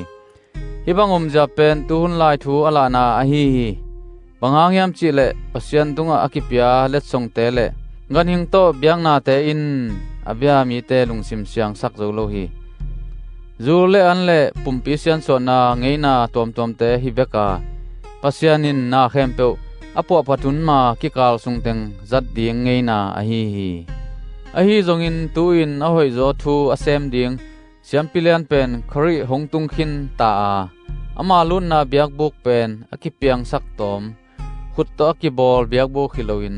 Hih bang omzia pen tuhun lai thu a lahna ahi hi. Bang hang hiam cihleh Pasian tungah a kipia letsongte le ganhing tawh biaknate in a bia mite lungsim siangsak zo lo hi. Zul le an le pumpi siansuahna ngeina tuamtuamte hi bek a, Pasian in na khempeuh a puahphat hun ma kikal sungteng zat ding ngeina ahi hi. Ahi zongin tu-in a hoihzaw thu a sem ding siampi lianpen Khrih hong tung khin ta a, ama lutna biakbuk pen a kipiangsak tawm, khut tawh a kibawl biakbuk hi loin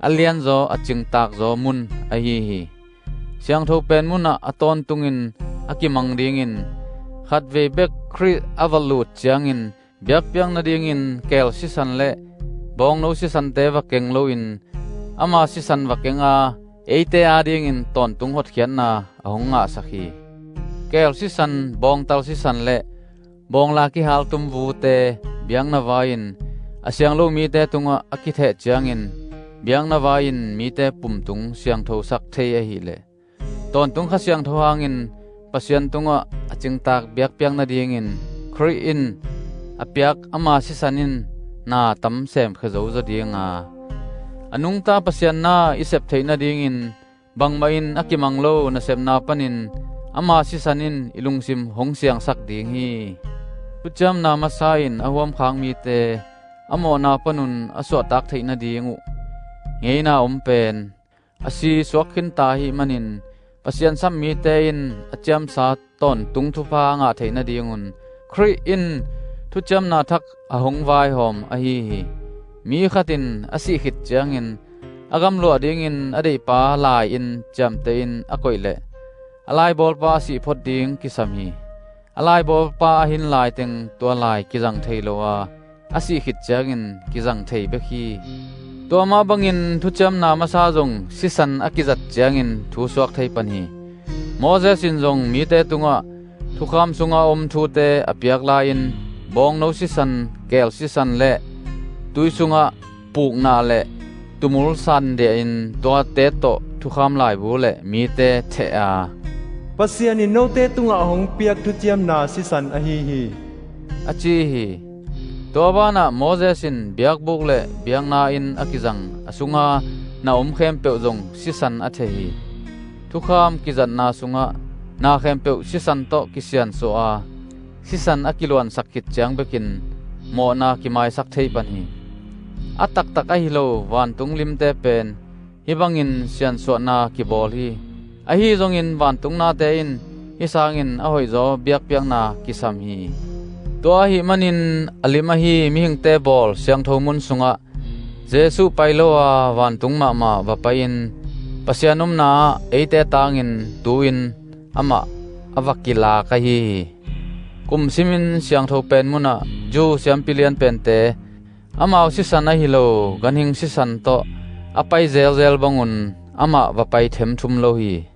a lianzaw a cingtakzaw mun ahi hi. Siangtho pen munah a tawntungin a kimang dingin khatvei bek Khrih a va lut ciangin biakpiak nadingin keel sisan le bawngno sisante va keng loin ama sisan va keng a, eite adingin tawntung hotkhiatna a hong ngahsak hi. Keel sisan, bawngtal sisan le bawngla kihaltum vute biakna vai-in a siang lo mite tungah a kitheh ciangin biakna vai-in mite pumtung siangthosak thei ahileh tawntung Kha Siangtho hangin Pasian tungah a cingtak biakpiak nadingin Khrih in a piak ama sisan in na tam semkhia zo zaw ding a, a nungta Pasian na i sep theih nadingin bangmah in a kimang lo nasepna panin ama sisan in i lungsim hong siangsak ding hi. Thuciamna masa in a huamkhak mite a mawhna panun a suahtak theih nading uh ngeina om pen a si suak khinta ahih manin Pasian sam mite in a ciamsa tawntung thupha a ngah theih nadingun Khrih in thuciamna thak a hong vaihawm ahi hi. Mi khat in a sih khit ciangin a gamluah dingin a deihpa lai-in ciamtehin a koih leh a laibawlpa a sih phot ding kisam hi. A laibawlpa a hin laiteng tua lai kizang thei lo a, a sih khit ciangin kizang thei bek hi. Tua mah bangin thuciamna masa zong sisan a kizat ciangin thu suak thei pan hi. Moses in zong mite tungah thukham sunga om thute a piak lai-in bawngno sisan, keel sisan le tui sungah pukna le tumul sandiahin tuate tawh thukham laibu le mite theh a, Pasian in note tungah hong piak thuciamna sisan ahi hi, a ci hi. Tua banah Moses in biakbuk le biakna inn a kizang a sunga na om khempeuh zong sisan a theh hi. Thukham kizatna sungah na khempeuh sisan tawh kisiansuah a, sisan a kiluansak khit ciang bekin mawhna kimaisak thei pan hi. A taktak ahi lo vantung limte pen hih bangin siansuahna kibawl hi. Ahi zongin vantung nate in hih sangin a hoihzaw biakpiakna kisam hi. Tua ahih manin a lim ahi mihingte bawl siangtho mun sungah Jesuh pai lo a vantung mahmah va pai-in Pasian omna ah eite tangin tu-in amah a va kilak ahi hi. Kum simin siangtho pen munah Jew siampi lianpente amau sisan ahi lo ganhing sisan tawh a pai zelzel bangun amah va pai themthum lo hi.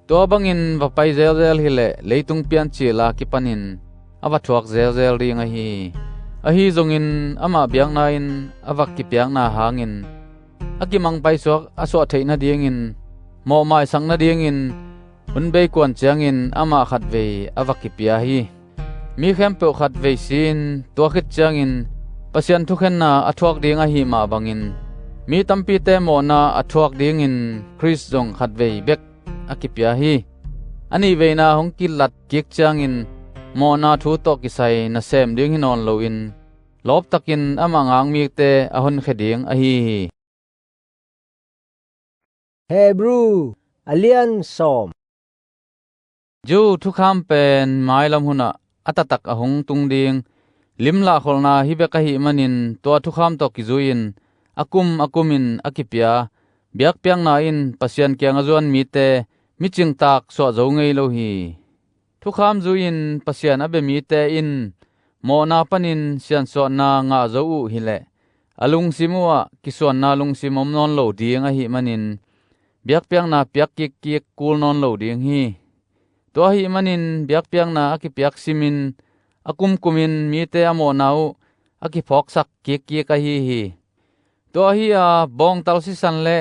Tua bangin va pai zelzel hileh leitung piancil a kipanin a va thuak zelzel ding ahi hi. Ahi zongin amah biakna in a va kipiakna hangin a kimang paisuak a suah theih nadingin mawhmaisak nadingin hun bei kuan ciangin amah khatvei a va kipia hi. Mi khempeuh khatvei si-in tua khit ciangin Pasian thukhenna a thuak ding ahi mah bangin mi tampite mawhna a thuak dingin Khrist zong khatvei bek a kipia hi. A nihveina hong kilat kik ciangin mawhna thu tawh kisai nasem ding hi nawn loin, lawptakin amah ngakmite a honkhia ding ahi hi. Hebru a lian sawm. Jew thukham pen mailam hunah a taktak a hong tung ding limlahkholhna hi bek ahih manin, tua thukham tawh kizui-in a kum a kumin a kipia biakpiakna in Pasian kiang a zuan mite micingtak suah zo ngei lo hi. Thukham zui-in Pasian a bia mite in mawhna panin siansuahna ngah zo uh hileh, a lungsim uhah kisuanna lungsim om nawn lo ding ahih manin, biakpiakna piak kikkik kul nawn lo ding hi. Tua ahih manin biakpiakna a kipiak simin a kumkumin mite a mawhna uh a kiphawksak kikkik ahi hi. Tua ahi a, bawngtal sisan le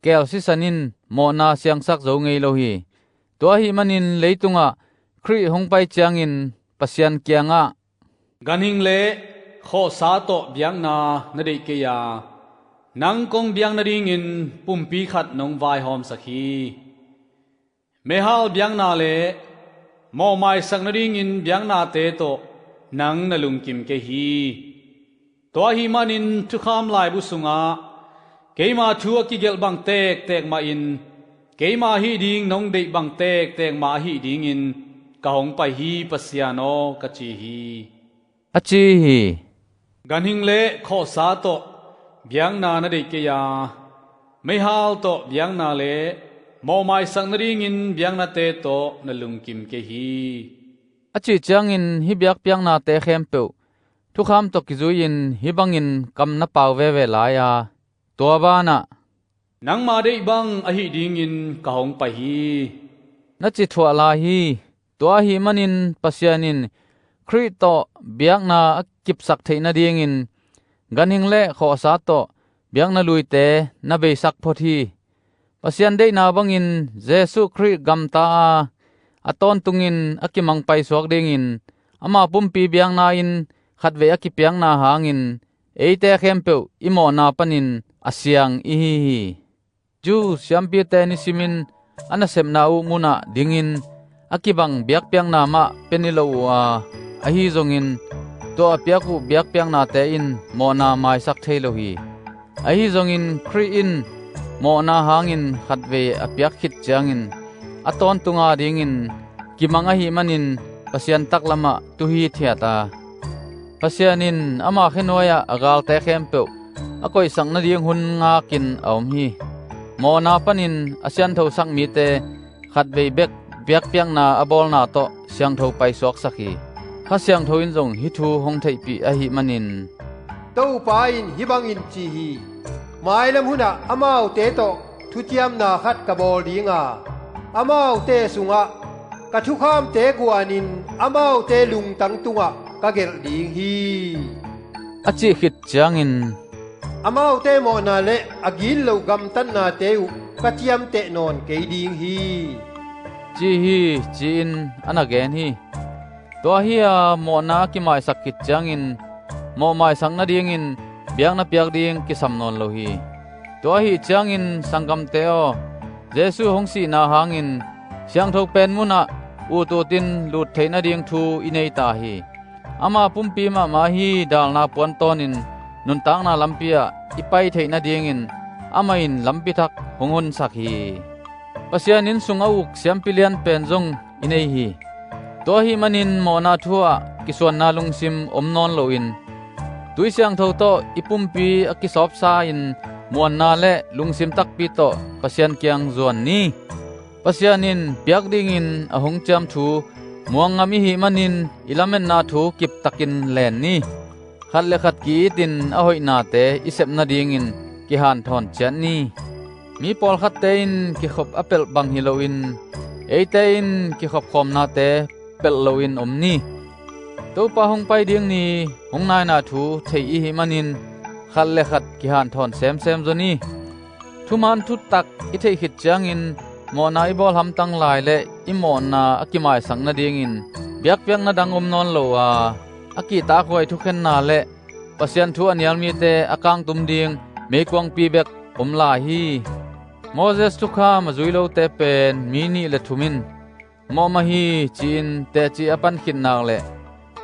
keel sisan in mawhna siangsak zo ngei lo hi. Tua ahih manin leitungah Khrih hong pai ciangin Pasian kiangah, "Ganhing le khawhsa tawh biakna na deih kei a, nang kong biak nadingin pumpi khat nong vaihawmsak hi. Meihal biakna le mawhmaisak nadingin biaknate tawh nang na lungkim kei hi. Tua ahih manin thukham laibu sungah keima thu a kigelh bang tektek mahin, keima ahih ding nong deih bang tektek mah ahih dingin ka hong pai hi, Pasian aw," ka ci hi, a ci hi. Ganhing le khawhsa tawh biakna na deih kei a, meihal tawh biakna le mawhmaisak nadingin biaknate tawh na lungkim kei hi, a cih ciangin hih biakpiaknate khempeuh thukham tawh kizui-in hih bangin kam na pau veve lai a, tua banah, "Nangma deih bang ahih dingin ka hong pai hi," na ci thuah lai hi. Tua ahih manin Pasian in Khrih tawh biakna a kipsak theih nadingin ganhing le khawhsa tawh biakna luite na beisak phot hi. Pasian deihna bangin Jesuh Khrih gamta a, a tawntungin a kimang paisuak dingin ama pumpi biakna in khatvei a kipiakna hangin eite khempeuh i mawhna panin a siang i hi hi. Jew siampite nisimin a nasepna uh munah dingin a kibang biakpiakna mah pia ni lo uh a, ahi zongin tua a piak uh biakpiaknate in mawhna maisak thei lo hi. Ahi zongin Khrih in mawhna hangin khatvei a piak khit ciangin a tawntunga dingin kimang ahih manin Pasian taklamah tu hithiat a, Pasian in ama khenuai-ah a galte khempeuh a koihsak nading hun ngakin a om hi. Mawhna panin a sianthosak mite khatvei bek biakpiakna a bawlna tawh siangtho paisuaksak hi. Kha Siangtho in zong hih thu hong theihpih ahih manin, "Topa in hih bangin ci hi: Mailam hunah amaute tawh thuciamna khat ka bawl ding a, amaute sungah ka thukhamte guanin amaute lungtang tungah ka gelh ding hi," a cih khit ciangin, "Amaute mawhna le a gitloh gamtatnate uh ka ciamteh nawn kei ding hi," ci hi, ci-in a na gen hi. Tua hi-a mawhna a kimaisak khit ciangin mawhmaisak nadingin biakna piak ding kisam nawn lo hi. Tua ahih ciangin, sanggamte aw, Jesuh hong sihna hangin siangtho pen munah ututin lut theih nading thu i nei ta hi. Ama pumpi mahmah ahi dalna puantawnin nuntakna lampi ah i pai theih nadingin amah in lampi thak hong honsak hi. Pasian inn sung a uk siampi lian pen zong i nei hi. Tua ahih manin mawhna thu-ah kisuanna lungsim om nawn loin, tui siangtho tawh i pumpi a kisawpsa-in muanna le lungsim takpi tawh Pasian kiang zuan ni. Pasian in piak dingin a hong ciam thu muang ngam i hih manin i lametna thu kiptakin len ni. Khat le khat ki-itin a hoihnate i sep nadingin kihanthawn ciat ni. Mi pawlkhatte in kikhop a pelh bang hi loin, eite in kikhop khawmnate pelh loin om ni. Topa hong pai ding ni hong naina thu thei i hih manin khat le khat kihanthawn semsem zaw ni. Thuman thutak i theih khit ciangin mawhna i bawl hamtang lai le i mawhna a kimaisak nadingin biakpiakna dang om nawn lo a, a kihtakhuai thukhenna le Pasian thu a nial mite a kangtum ding meikuangpi bek om lai hi. Moses thukham a zui lote pen mi nih le thum in mawhmah hi, ci-in teci a pan khit nak leh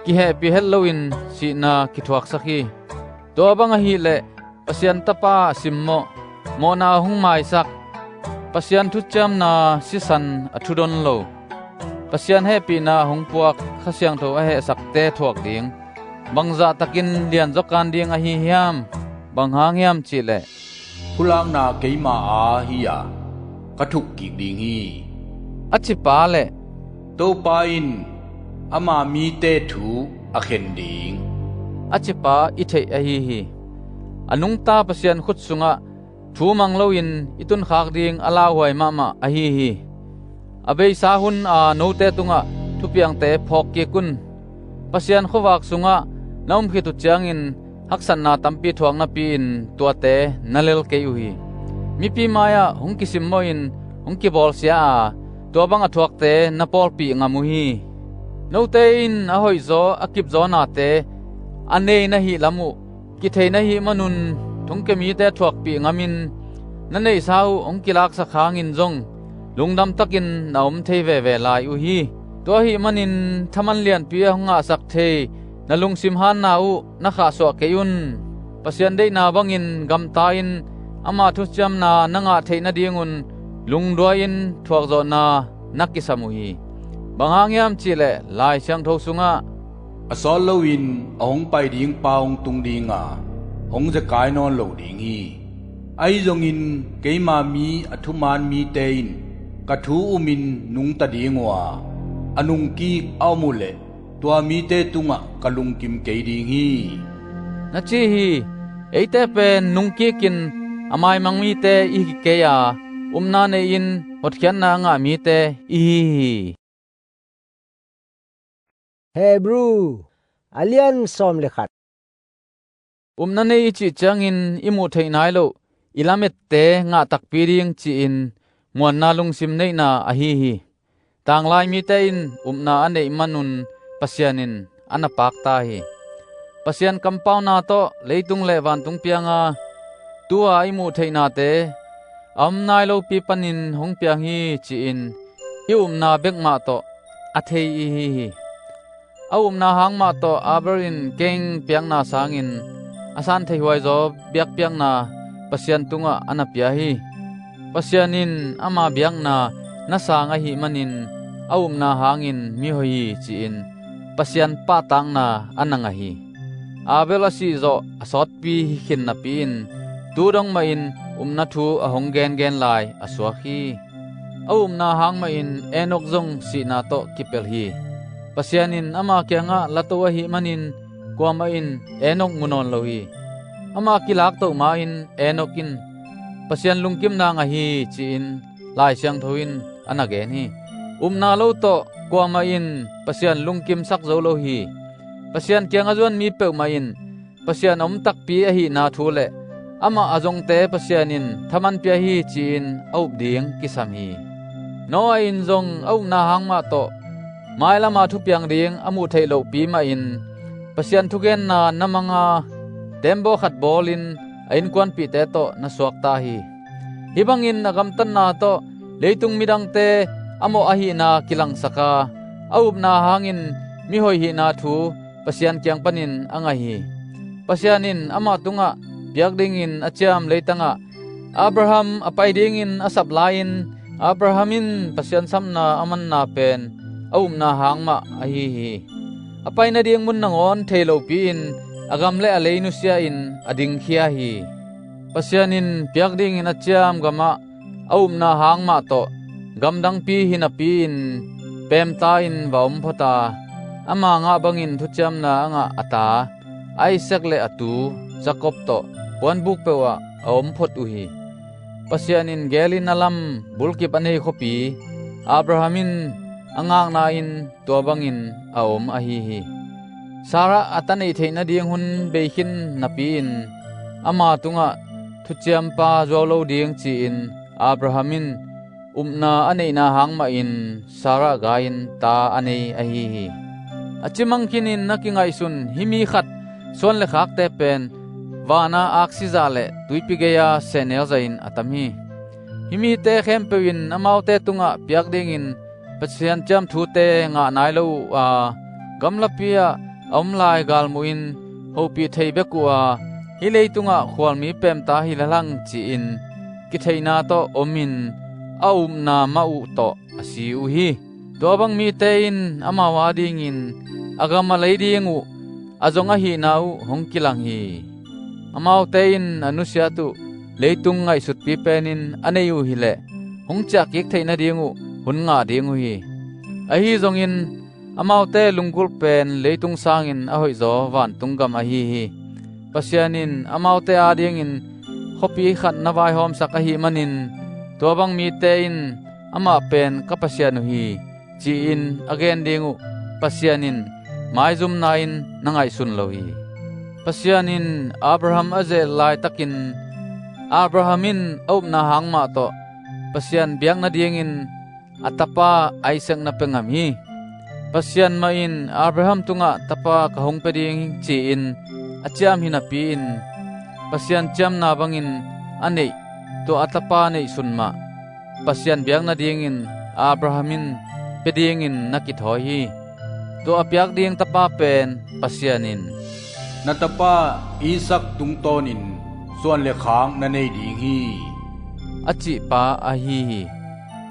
kihehpih het loin sihna kithuaksak hi. Tua bang ahih leh Pasian Tapa a simmawh, mawhna a hong maisak, Pasian thuciamna sisan a thudon lo, Pasian hehpihna a hong puak Kha Siangtho a hehsakte thuak ding bangzahtakin lianzaw kan ding ahi hiam? Bang hang hiam cihleh, "Phulakna keima aa hi-a ka thukkik ding hi," a ci pa leh, "Topa in ama mite thu a khen ding," a ci pa i theih ahi hi. A nungta Pasian khut sungah thu mang loin i tunkhak ding a lauhuai mahmah ahi hi. A beisa hun a note tungah thupiangte phawk kik un. Pasian khuavak sungah na um khit uh ciangin haksatna tampi thuak napi-in tuate na lel kei uh hi. Mipi mai-ah hong kisimmawhin hong kibawlsia a, tua bang a thuakte na pawlpih ngam uh hi. Note in a hoihzaw a kipzaw nate a nei na hih lam uh kithei na hih manun thongkia mite thuakpih ngamin na neihsa uh hong kilaksak hangin zong lungdamtakin na om thei veve lai uh hi. Tua ahih manin thaman lianpi a hong ngahsak thei na lungsim hanna uh na khahsuah kei un. Pasian deihna bangin gamta-in ama thuciamna na ngah theih nadingun lungduai-in thuakzawhna na kisam uh hi. Bang hang hiam cihleh Lai Siangtho sungah, "A sawt loin a hong pai ding pa hong tung dinga, hong zekai nawn lo ding hi. Ahi zongin keima mi a thuman mite in ka thu umin nungta ding uh a, a nungkik a om uh leh tua mite tungah ka lungkim kei ding hi," na ci hi. Eite pen nungkikin a maimang mite i hi kei a, upna nei-in hotkhiatna a ngah mite i hi hi. Hebru a lian sawm le khat. Upna nei i cih ciangin i muh theih nai loh i lamette ngah takpi ding ci-in muanna lungsim neihna ahi hi. Tanglai mite in upna a neih manun Pasian in a na pakta hi. Pasian kampauna tawh leitung le vantung pianga tu-a i muh theihnate a om nai lopi panin hong piang hi ci-in i upna bek mah tawh a thei i hi hi. A upna hang mah tawh Abel in Kain piakna sangin a san theihuaizaw biakpiakna Pasian tungah a na pia hi. Pasian in ama biakna na sang ahih manin a upna hangin mihoih hi ci-in Pasian pahtakna a na ngah hi. Abel a sihzawh a sawtpi hi khin napi-in tu dong mahin upna thu a hong gengen lai a suak hi. A upna hang mahin Enok zong sihna tawh kipelh hi. Pasian in ama kiangah lato ahih manin kuamah in Enok mu nawn lo hi. Ama kilaktoh ma-in Enok in Pasian lungkimna ngah hi ci-in Lai Siangtho in a na gen hi. Upna lo tawh kuamah in Pasian lungkimsak zo lo hi. Pasian kiang a zuan mi peuhmah in Pasian a om takpi ahihna thu le amah a zongte Pasian in thaman pia hi ci-in a up ding kisam hi. Noah in zong a upna hang mah tawh mailama thupiang ding a muh theih lohpi mahin Pasian thugenna na manga tembaw khat bawlin a innkuanpihte tawh na suakta hi. Hih bangin a gamtatna tawh leitung midangte a mawh ahihna kilangsaka a upna hangin mihoih hihna thu Pasian kiang panin a ngah hi. Pasian in amah tungah piak dingin a ciam leitangah Abraham a pai dingin a sap lai-in Abraham in Pasian sapna a manna pen a upna hang mah ahi hi. A pai nading mun nangawn thei lopi-in a gam le a lei nusia-in a dingkhia hi. Pasian in piak dingin a ciam gamah a upna hang mah tawh gamdangpi hi napi-in pemta-in va om phota, ama ngah bangin thuciamna a ngah a ta Isaac le a tu Jacob tawh puanbuk peuhah a om phot uh hi. Pasian in gelin a lam bulkip a nei khuapi Abraham in a ngakna-in tua bangin a om ahi hi. Sarah a ta neih theih nading hun bei khin napi-in ama tungah thuciampa zuau lo ding ci-in Abraham in upna a neihna hang mahin Sarah gai-in ta a nei ahi hi. A cimang khinin na kingaihsun hih mi khat suan le khakte pen vana aksi zah le tuipi gei-a sehnel zahin a tam hi. Hih mite khempeuh in amaute tungah piak dingin Pasian ciam thute ngah nai lo uh a, gamlapi ah a om lai galmuh in hopih thei bek uh a, hih leitungah khualmi pemta hi lehang ci-in kitheihna tawh omin a upna mah uh tawh a si uh hi. Tua bang mite in amau adingin a gam a lei ding uh a zong ahihna uh hong kilang hi. Amaute in a nusiat uh leitung ngaihsutpi penin a nei uh hileh hong ciahkik theih nading uh hun ngah ding uh hi. Ahi zongin amaute lunggulh pen leitung sangin a hoihzaw vantung gam ahi hi. Pasian in amaute adingin khuapi khat na vaihawmsak ahih manin tua bang mite in amah pen ka Pasian uh hi, ci-in a gen ding uh Pasian in maizumna in na ngaihsun lo hi. Pasian in Abraham a zelh laitakin Abraham in a upna hang mah tawh Pasian biak nadingin a tapa Isaac na pia ngam hi. Pasian mah in Abraham tungah tapa ka hong pia ding hi ci-in a ciam hi napi-in Pasian ciamna bangin a neih tua a tapa neihsun mah Pasian biak nadingin Abraham in pia dingin na kithawi hi. Tua a piak ding tapa pen Pasian in, "Na tapa Isaac tungtawnin suan le khak na nei ding hi," a cihpa ahi hi.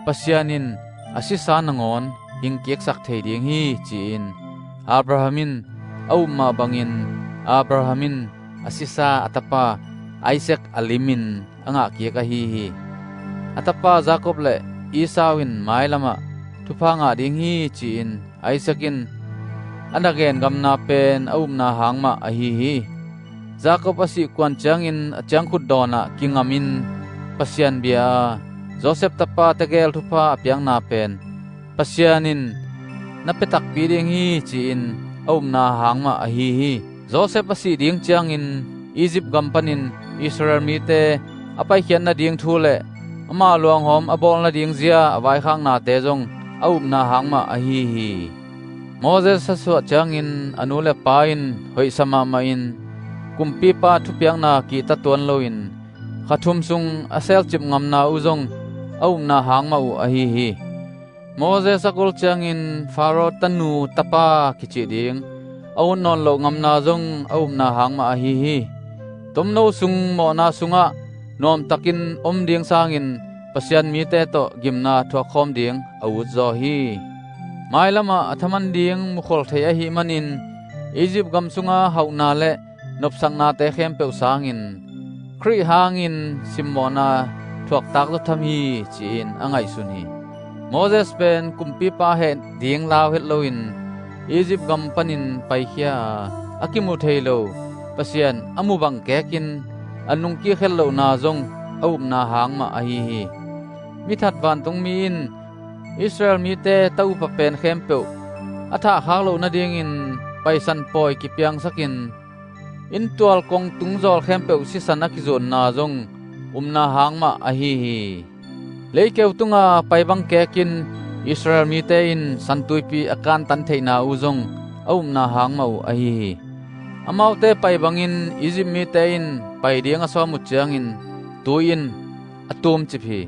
Pasian in a sisa nangawn hingkiksak thei ding hi, ci-in Abraham in a up mah bangin Abraham in a sisa a tapa Isaac a limin a ngahkik ahi hi. A tapa Jacob le Esau in mailamah thupha ngah ding hi, ci-in Isaac in a na gen gamna pen a upna hang mah ahi hi. Jacob a sihkuan ciangin a ciangkhut dawnah kingamin Pasian bia a, Joseph tapa tegel thupha a piakna pen Pasian in na pia takpi ding hi, ci-in a upna hang mah ahi hi. Joseph a sih ding ciangin Egypt gam panin Israel mite a paikhiat nading thu le ama luanghawm a bawl nading zia a vaikhaknate zong a upna hang mah ahi hi. Moses a suah ciangin a nu le pa in hoihsa mahmahin kumpipa thupiakna kihta tuan loin kha thum sung a selcip ngamna uh zong a upna hang mah uh ahi hi. Moses a kul ciangin Pharaoh tanu tapa kicih ding a ut nawn loh ngamna zong a upna hang mah ahi hi. Tomno sung mawhna sungah nuamtakin om ding sangin Pasian mite tawh gimna thuakkhawm ding a utzaw hi. Mailamah a thaman ding mukhol thei ahih manin Egypt gam sunga hauhna le nopsaknate khempeuh sangin Khrih hangin simmawhna thuaktak zaw tham hi, ci-in a ngaihsun hi. Moses pen kumpipa heh ding lau het loin Egypt gam panin paikhia a, a kimu thei lo Pasian a mu bang kekin a nungkik het lohna zong a upna hang mah ahi hi. Mithat vantungmi in Israel mite ta upa pen khempeuh a thahkhak loh nadingin paisan pawi kipiangsakin inntual kong tungzawl khempeuh sisan a kizutna zong upna hang mah ahi hi. Leikeu tunga pai bang kekin Israel mite in santuipi a kantan theihna uh zong a upna hang mah uh ahi hi. Amaute pai bangin Egypt mite in pai ding a sawm uh ciangin tui in a tumcip hi.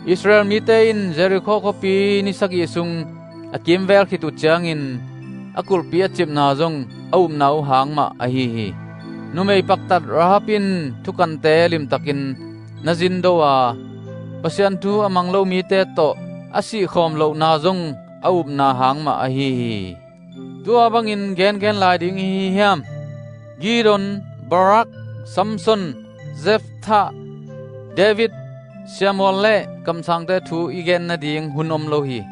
Israel mite in Jericho khuapi ni sagih sung a kimvel khit uh ciangin a kulhpi a cipna zong a upna uh hang mah ahi hi. Numei paktat Rahab in thukante limtakin na zindo a, Pasian thu a mang lo mite tawh a sihkhawm lohna zong a upna hang mah ahi hi. Tua bangin gengen lai ding i hi hiam? Gideon, Barak, Samson, Jephthah, David, Samuel le kamsangte thu i gen nading hun om lo hi.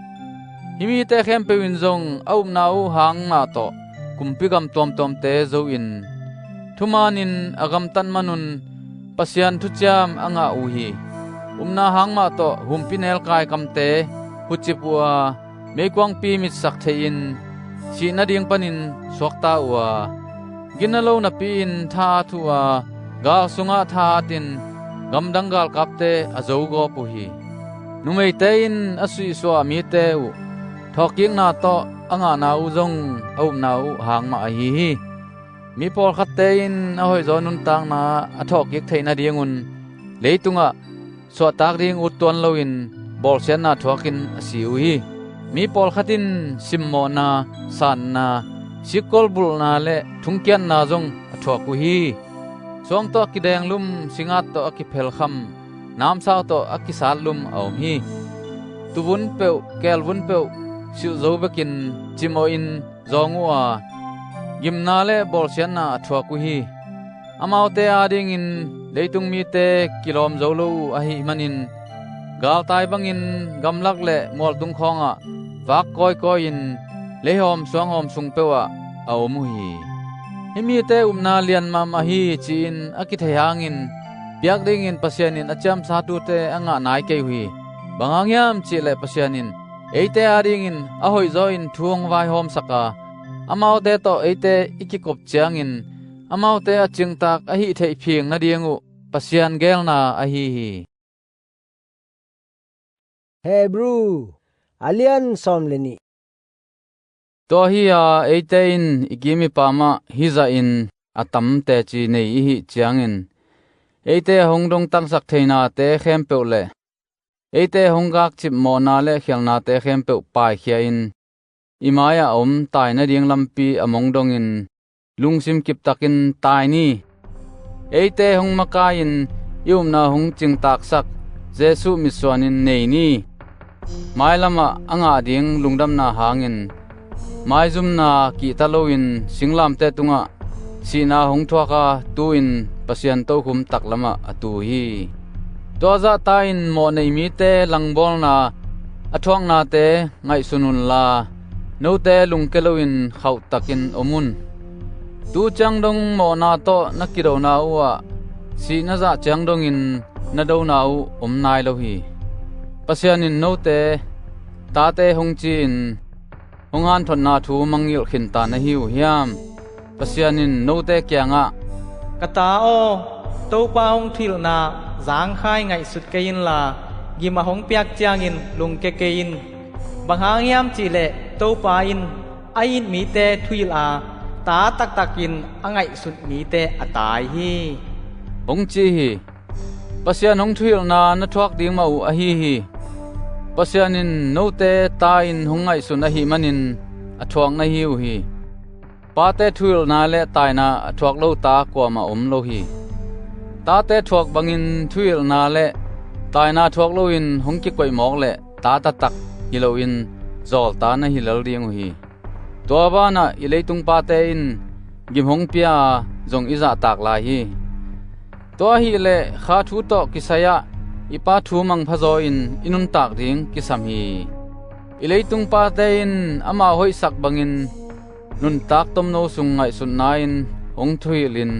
Hih mite khempeuh in zong a upna uh hang mah tawh kumpi gam tuamtuamte zo in thumanin a gamtat manun Pasian thuciam a ngah uh hi. Upna hang mah tawh humpi nelkai kamte hucip uh a, meikuangpi mitsak theihin sih nading panin suakta uh a, gina lo napi-in thahat uh a, gal sungah thahatin gamdang galkapte a zogawp uh hi. Numeite in a sihsuah mite uh thawhkikna tawh a ngahna uh zong a upna uh hang mah ahi hi. Mi pawlkhatte in a hoihzaw nuntakna a thawhkik theih nadingun leitungah suahtak ding ut tuan loin bawlsiatna thuakin a si uh hi. Mi pawlkhat in simmawhna, sanna, sikkol bulhna le thungkiatna zong a thuak uh hi. Suang tawh a kidenglum, singat tawh a kiphelkham, namsau tawh a kisatlum a om hi. Tuvun peuh, keelvun peuh silh zo bekin cimawhin zawng uh a, gimna le bawlsiatna a thuak uh hi. Amaute adingin leitung mite kilawm zo lo uh ahih manin, galtai bangin gamlak le mualtung khawngah vak kawikawi-in leihawm suanghawm sung peuhah a om uh hi. Hih mite upna lian mahmah hi, ci-in a kithei hangin piak dingin Pasian in a ciamsatute a ngah nai kei uh hi. Bang hang hiam cihleh Pasian in eite adingin a hoihzaw in thu hong vaihawmsak a, amaute tawh eite i kikop ciangin amaute a cingtak a hih theih phing nading uh Pasian geelna ahi hi. Hebru a lian sawm le nih. Tua hi-a eite in i kim i pamah hih zahin a tam teci nei i hih ciangin, eite a hong dongtaksak theinate khempeuh le eite a hong gakcip mawhna le khialhnate khempeuh paikhia-in, i mai-ah a om tai nading lampi a mong dongin lungsim kiptakin tai ni. Eite hong makai-in i upna hong cingtaksak Jesuh mitsuanin nei ni. Mailamah a ngah ding lungdamna hangin maizumna kihta loin singlamteh tungah sihna hong thuak a, tu-in Pasian tokhom taklamah a tu hi. Tua zahta-in mawhnei mite langbawlna a thuaknate ngaihsun unla, note lungke loin khauhtakin om un. Tu ciang dong mawhna tawh na kidona uh ah, sih na zah ciang dongin na dona uh om nai lo hi. Pasian in note tate hong ci-in hong hanthotna thu mangngilh khinta na hi uh hiam? Pasian in note kiangah, "Ka ta aw, Topa hong thuhilhna zangkhai ngaihsut kei inla, gim a hong piak ciangin lungke kei in. Bang hang hiam cihleh Topa in a it mite thuhilh a, ta taktakin a ngaihsut mite a tai hi," hong ci hi. Pasian hong thuhilhna na thuak ding mah uh ahi hi. Pasian in note ta-in hong ngaihsun ahih manin a thuak na hi uh hi. Pate thuhilhna le taina a thuak lo ta kuamah om lo hi. Tate thuak bangin thuhilhna le taina thuak loin hong kikoih mawk leh ta taktak hi loin zawlta na hi lel ding uh hi. Tua banah i leitung pate in gim hong pia a, zong i zahtak lai hi. Tua ahileh kha thu tawh kisai-ah i Pa thu mangphazaw-in i nuntak ding kisam hi. I leitung pate in amau hoihsak bangin nuntak tomno sung ngaihsutna-in hong thuhilhin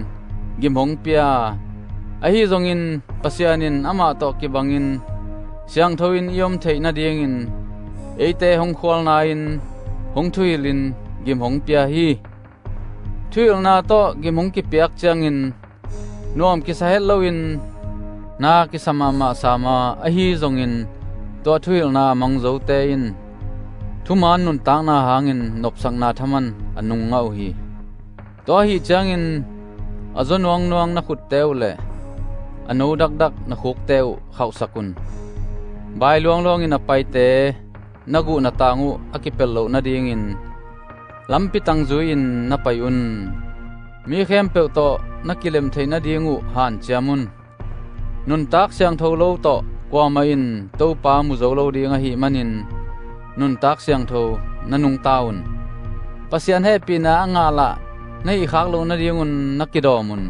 gim hong pia a, ahi zongin Pasian in amah tawh kibangin siangtho-in i om theih nadingin eite hong khualna-in hong thuhilhin gim hong pia hi. Thuhilhna tawh gim hong kipiak ciangin nuam kisa het loin na kisa mahmah sam a, ahi zongin tua thuhilhna a mang zote in thuman nuntakna hangin nopsakna thaman a nung ngah uh hi. Tua ahih ciangin a zaw nuangnuang na khutte uh le a no dakdak na khukte uh khauhsak un. Bai luangluangin a paite na guh na tang uh a kipelh loh nadingin lampi tang zui-in na pai un. Mi khempeuh tawh na kilem theih nading uh hanciam un. Nuntak siangtho lo tawh kuamah in Topa mu zo lo ding ahih manin nuntak siangtho na nungta un. Pasian hehpihna a ngah lah na hih khak loh nadingun na kidawm un.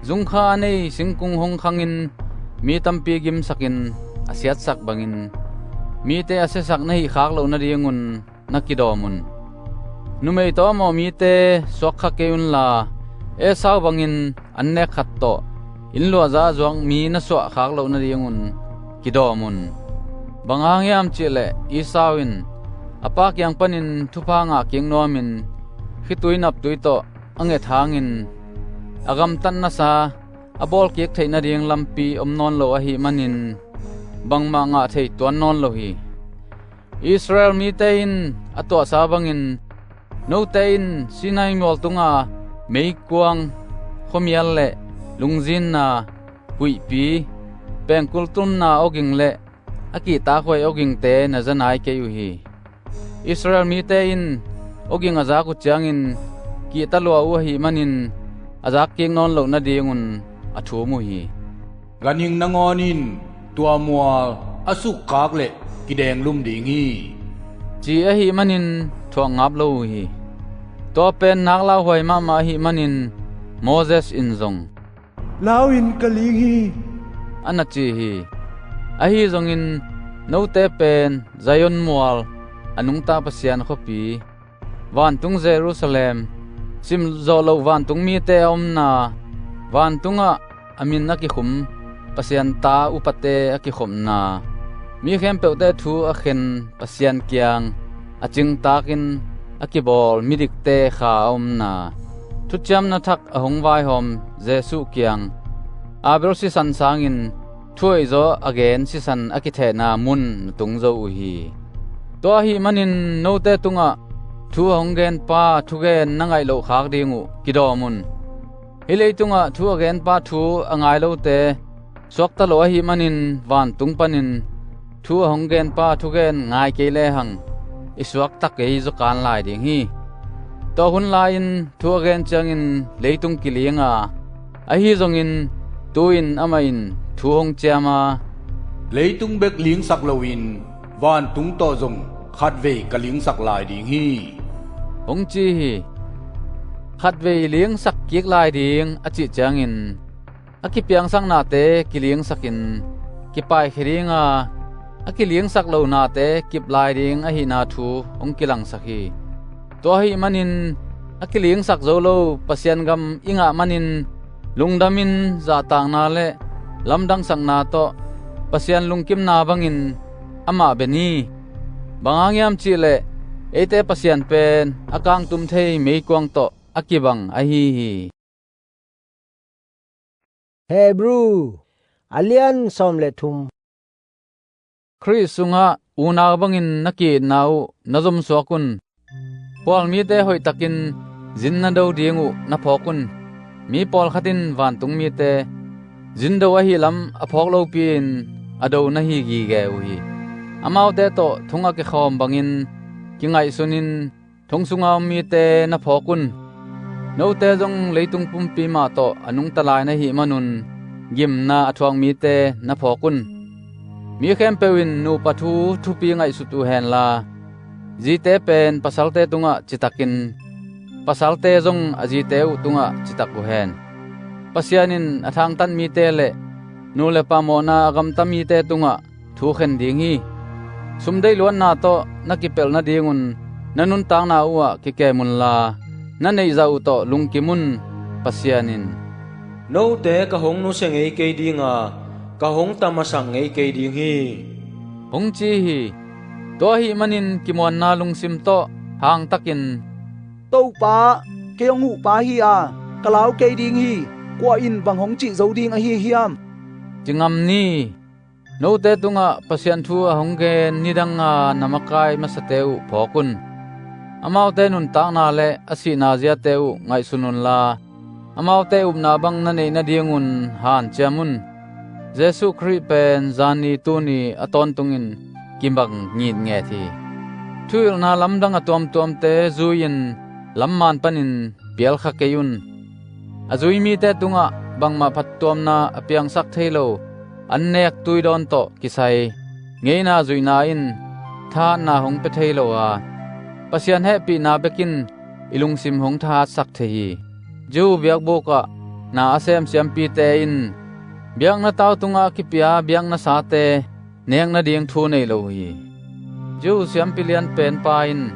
Zungkha a nei singkung hong khangin mi tampi gimsakin a siatsak bangin mite a siasak na hih khak loh nadingun na kidawm un. Numei tawh a mawh mite suakkha kei unla, Esau bangin an nek khat tawh inn luahza a zuak mi na suah khak loh nadingun kidawm un. Bang hang hiam cihleh Esau in a pa kiang panin thupha ngah kik nuamin khitui naptui tawh a nget hangin a gamtatnasa a bawlkik theih nading lampi om nawn lo ahih manin bangmah ngah thei tuan nawn lo hi. Israel mite in a tuahsa bangin note in Sinai mual tunga meikuang, khuamial le lungzinna, huihpi, pengkul tunna awging le a kihtakhuai awgingte na za nai kei uh hi. Israel mite in awging a zak uh ciangin kihta lua uh ahih manin a zak kik nawn loh nadingun a thum uh hi. Ganhing nangawn in tua mual a sukkhak leh kidenglum ding hi, ci ahih manin thuak ngap lo uh hi. Tua pen nak lauhuai mahmah ahih manin Moses in zong, "Lau-in ka ling hi," a na ci hi. Ahi zongin note pen Zion mual, a nungta Pasian khuapi, vantung Jerusalem, simzawh loh vantung mite a omna, vantungah a min a kikhum Pasian ta upate a kikhopna, mi khempeuhte thu a khen Pasian kiang a cingtakin a kibawl midikte kha a omna, thuciamna thak a hong vaihawm Jesuh kiang Abel sisan sangin thuhoihzaw a gen sisan a kithehna mun na tung zo uh hi. Tua ahih manin note tungah thu a hong genpa thugen na ngaih loh khak ding uh kidawm un. Hih leitungah thu a genpa thu a ngai lote suakta lo ahih manin vantung panin thu a hong genpa thugen ngai kei lehang i suakta kei zawkan lai ding hi. Tua hun lai-in thu a gen ciangin leitung kiling a, ahi zongin tu-in amah in thu hong ciam a, "Leitung bek lingsak loin vantung tawh zong khatvei ka lingsak lai ding hi," hong ci hi. Khatvei lingsak kik lai ding a cih ciangin a kipiangsak nate kilingsakin kipaikhia ding a, a kilingsak lo nate kip lai ding ahihna thu hong kilangsak hi. Tua ahih manin a kilingsak zo lo Pasian gam i ngah manin lungdamin zahtakna le lamdangsakna tawh Pasian lungkimna bangin amah bia ni. Bang hang hiam cihleh eite Pasian pen a kangtum thei meikuang tawh a kibang ahi hi. Hebru a lian sawm le thum. Khrih sungah unau bangin na ki-itna uh na zomsuak un. Khualmite hoihtakin zin na do ding uh na phawk un. Mi pawlkhat in vantung mite zin do ahi lam a phawk lopi-in a do na hi gige uh hi. Amaute tawh thong a kikhawm bangin kingaihsunin thong sunga om mite na phawk un. Note zong leitung pumpi mah tawh a nungta lai na hih manun gimna a thuak mite na phawk un. Mi khempeuh in nupa thu thupi ngaihsut uh henla, zite pen pasalte tungah citakin pasalte zong a zite uh tungah citak uh hen. Pasian in a thangtat mite le nu le pa mawhna a gamta mite tungah thu khen ding hi. Sumdeih luatna tawh na kipelh nadingun na nuntakna uhah kikem unla, na neihzah uh tawh lungkim un. Pasian in, "Note ka hong nusia ngei kei ding a, ka hong tamasak ngei kei ding hi," hong ci hi. Tua ahih manin kimuanna lungsim tawh hangtakin, "Topa, kei hong huhpa hi a, ka lau kei ding hi. Kua in bang hong cih zo ding ahi hiam?" ci ngam ni. Note tungah Pasian thu a hong gen nidanga na makai masate uh phawk un. Amaute nuntakna le a sihna ziate uh ngaihsun unla, amaute upna bang na neih nadingun hanciam un. Jesuh Khrih pen zanni tuni a tawntungin kibang ngitnget hi. Thuhilhna lamdang a tuamtuamte zui-in lamman panin pialkha kei un. A zui mite tungah bangmah phattuamna a piangsak thei lo, an nek tuidawn tawh kisai ngeina zuihna in thahatna hong pia thei lo a, Pasian hehpihna bekin i lungsim hong thahatsak thei hi. Jew biakbuk ah na a sem siampite in biakna tau tungah kipia biakna sate nek nading thu nei lo uh hi. Jew siampi lian penpa in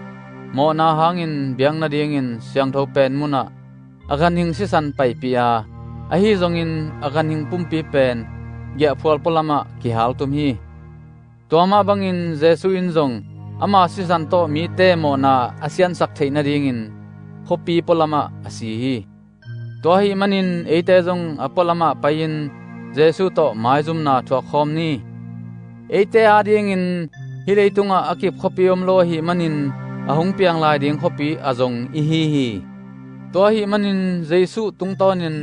mawhna hangin biak nadingin siangtho pen munah a ganhing sisan paipih a, ahi zongin a ganhing pumpi pen giahphual pualamah kihaltum hi. Tua mah bangin Jesuh in zong ama sisan tawh mite mawhna a siansak theih nadingin khuapi pualamah a si hi. Tua ahih manin eite zong a pualamah pai-in Jesuh tawh maizumna thuakkhawm ni. Eite adingin hih leitungah a kip khuapi om lo ahih manin a hong piang lai ding khuapi a zong i hi hi. Tua ahih manin Jesuh tungtawnin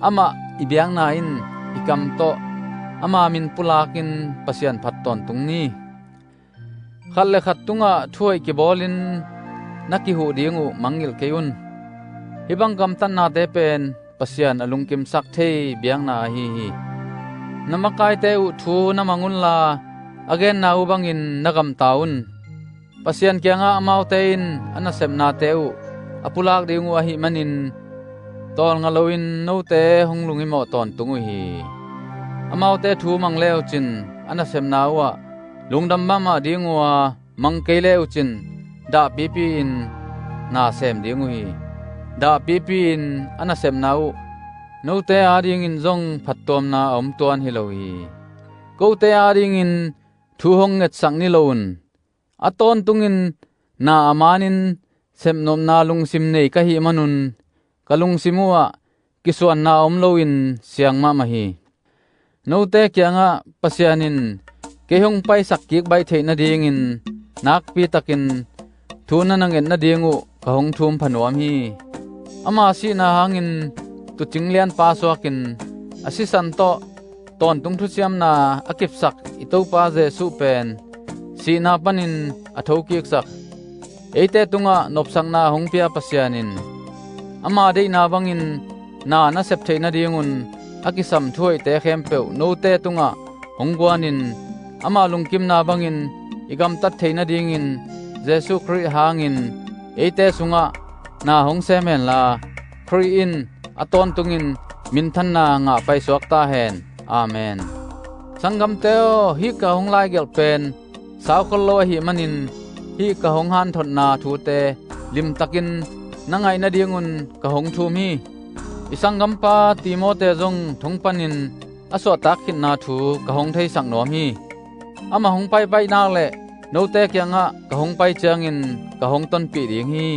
amah i biakna in i kam tawh ama min pulakin Pasian phat tawntung ni. Khat le khat tungah thuhoih kibawlin na kihuh ding uh mangngilh kei un. Hih bang gamtatnate pen Pasian a lungkimsak thei biakna ahi hi. Na makaite uh thu na mang unla, a genna uh bangin na gamta un. Pasian kiangah amaute in a nasepnate uh a pulak ding uh ahih manin tawlnga loin note hong lungimawh tawntung uh hi. Amaute thu mang le uh cin a nasepna uhah lungdam mahmah ding uh a, mang kei le uh cin dahpipi-in na sem ding uh hi. Dahpipi-in a nasepna uh note adingin zong phattuamna a om tuan hi lo hi. Kote adingin thu hong ngetsak ni lo un. A tawntungin na a manin sepnopna lungsim nei ka hih manun ka lungsim uhah kisuanna a om loin siang mahmah hi. Note kiangah Pasian in kei hong paisak kik baih theih nadingin nakpitakin thu na na nget nading uh ka hong thum pha nuam hi. Ama sihna hangin tuucing lianpa suakin a sisan tawh tawntung thusiamna a kipsak i Topa Jesuh pen sihna panin a thokiksak, eite tungah nopsakna a hong pia Pasian in ama deihna bangin na na sep theih nadingun a kisam thuhoihte khempeuh note tungah hong guanin ama lungkimna bangin i gamtat theih nadingin Jesuh Khrih hangin eite sungah na hong sem henla, Khrih in a tawntungin minthanna ngah paisuak ta hen. Amen. Sanggamte aw, hih ka hong laigelh pen saukhol lo ahih manin hih ka hong hanthotna thute limtakin na ngaih nadingun ka hong thum hi. I sanggampa Timote zong thong panin a suahtak khitna thu ka hong theisak nuam hi. Amah hong paipaih nak le note kiangah ka hong pai ciangin ka hong tonpih ding hi.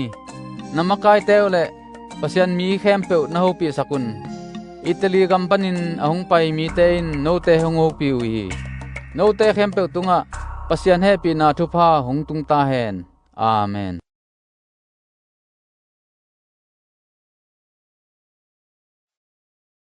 Na makaite uh le Pasian mi khempeuh na hopihsak un. Italy gam panin a hong pai mite in note hong hopih uh hi. Note khempeuh tungah Pasian hehpihna thupha hong tung ta hen. Amen.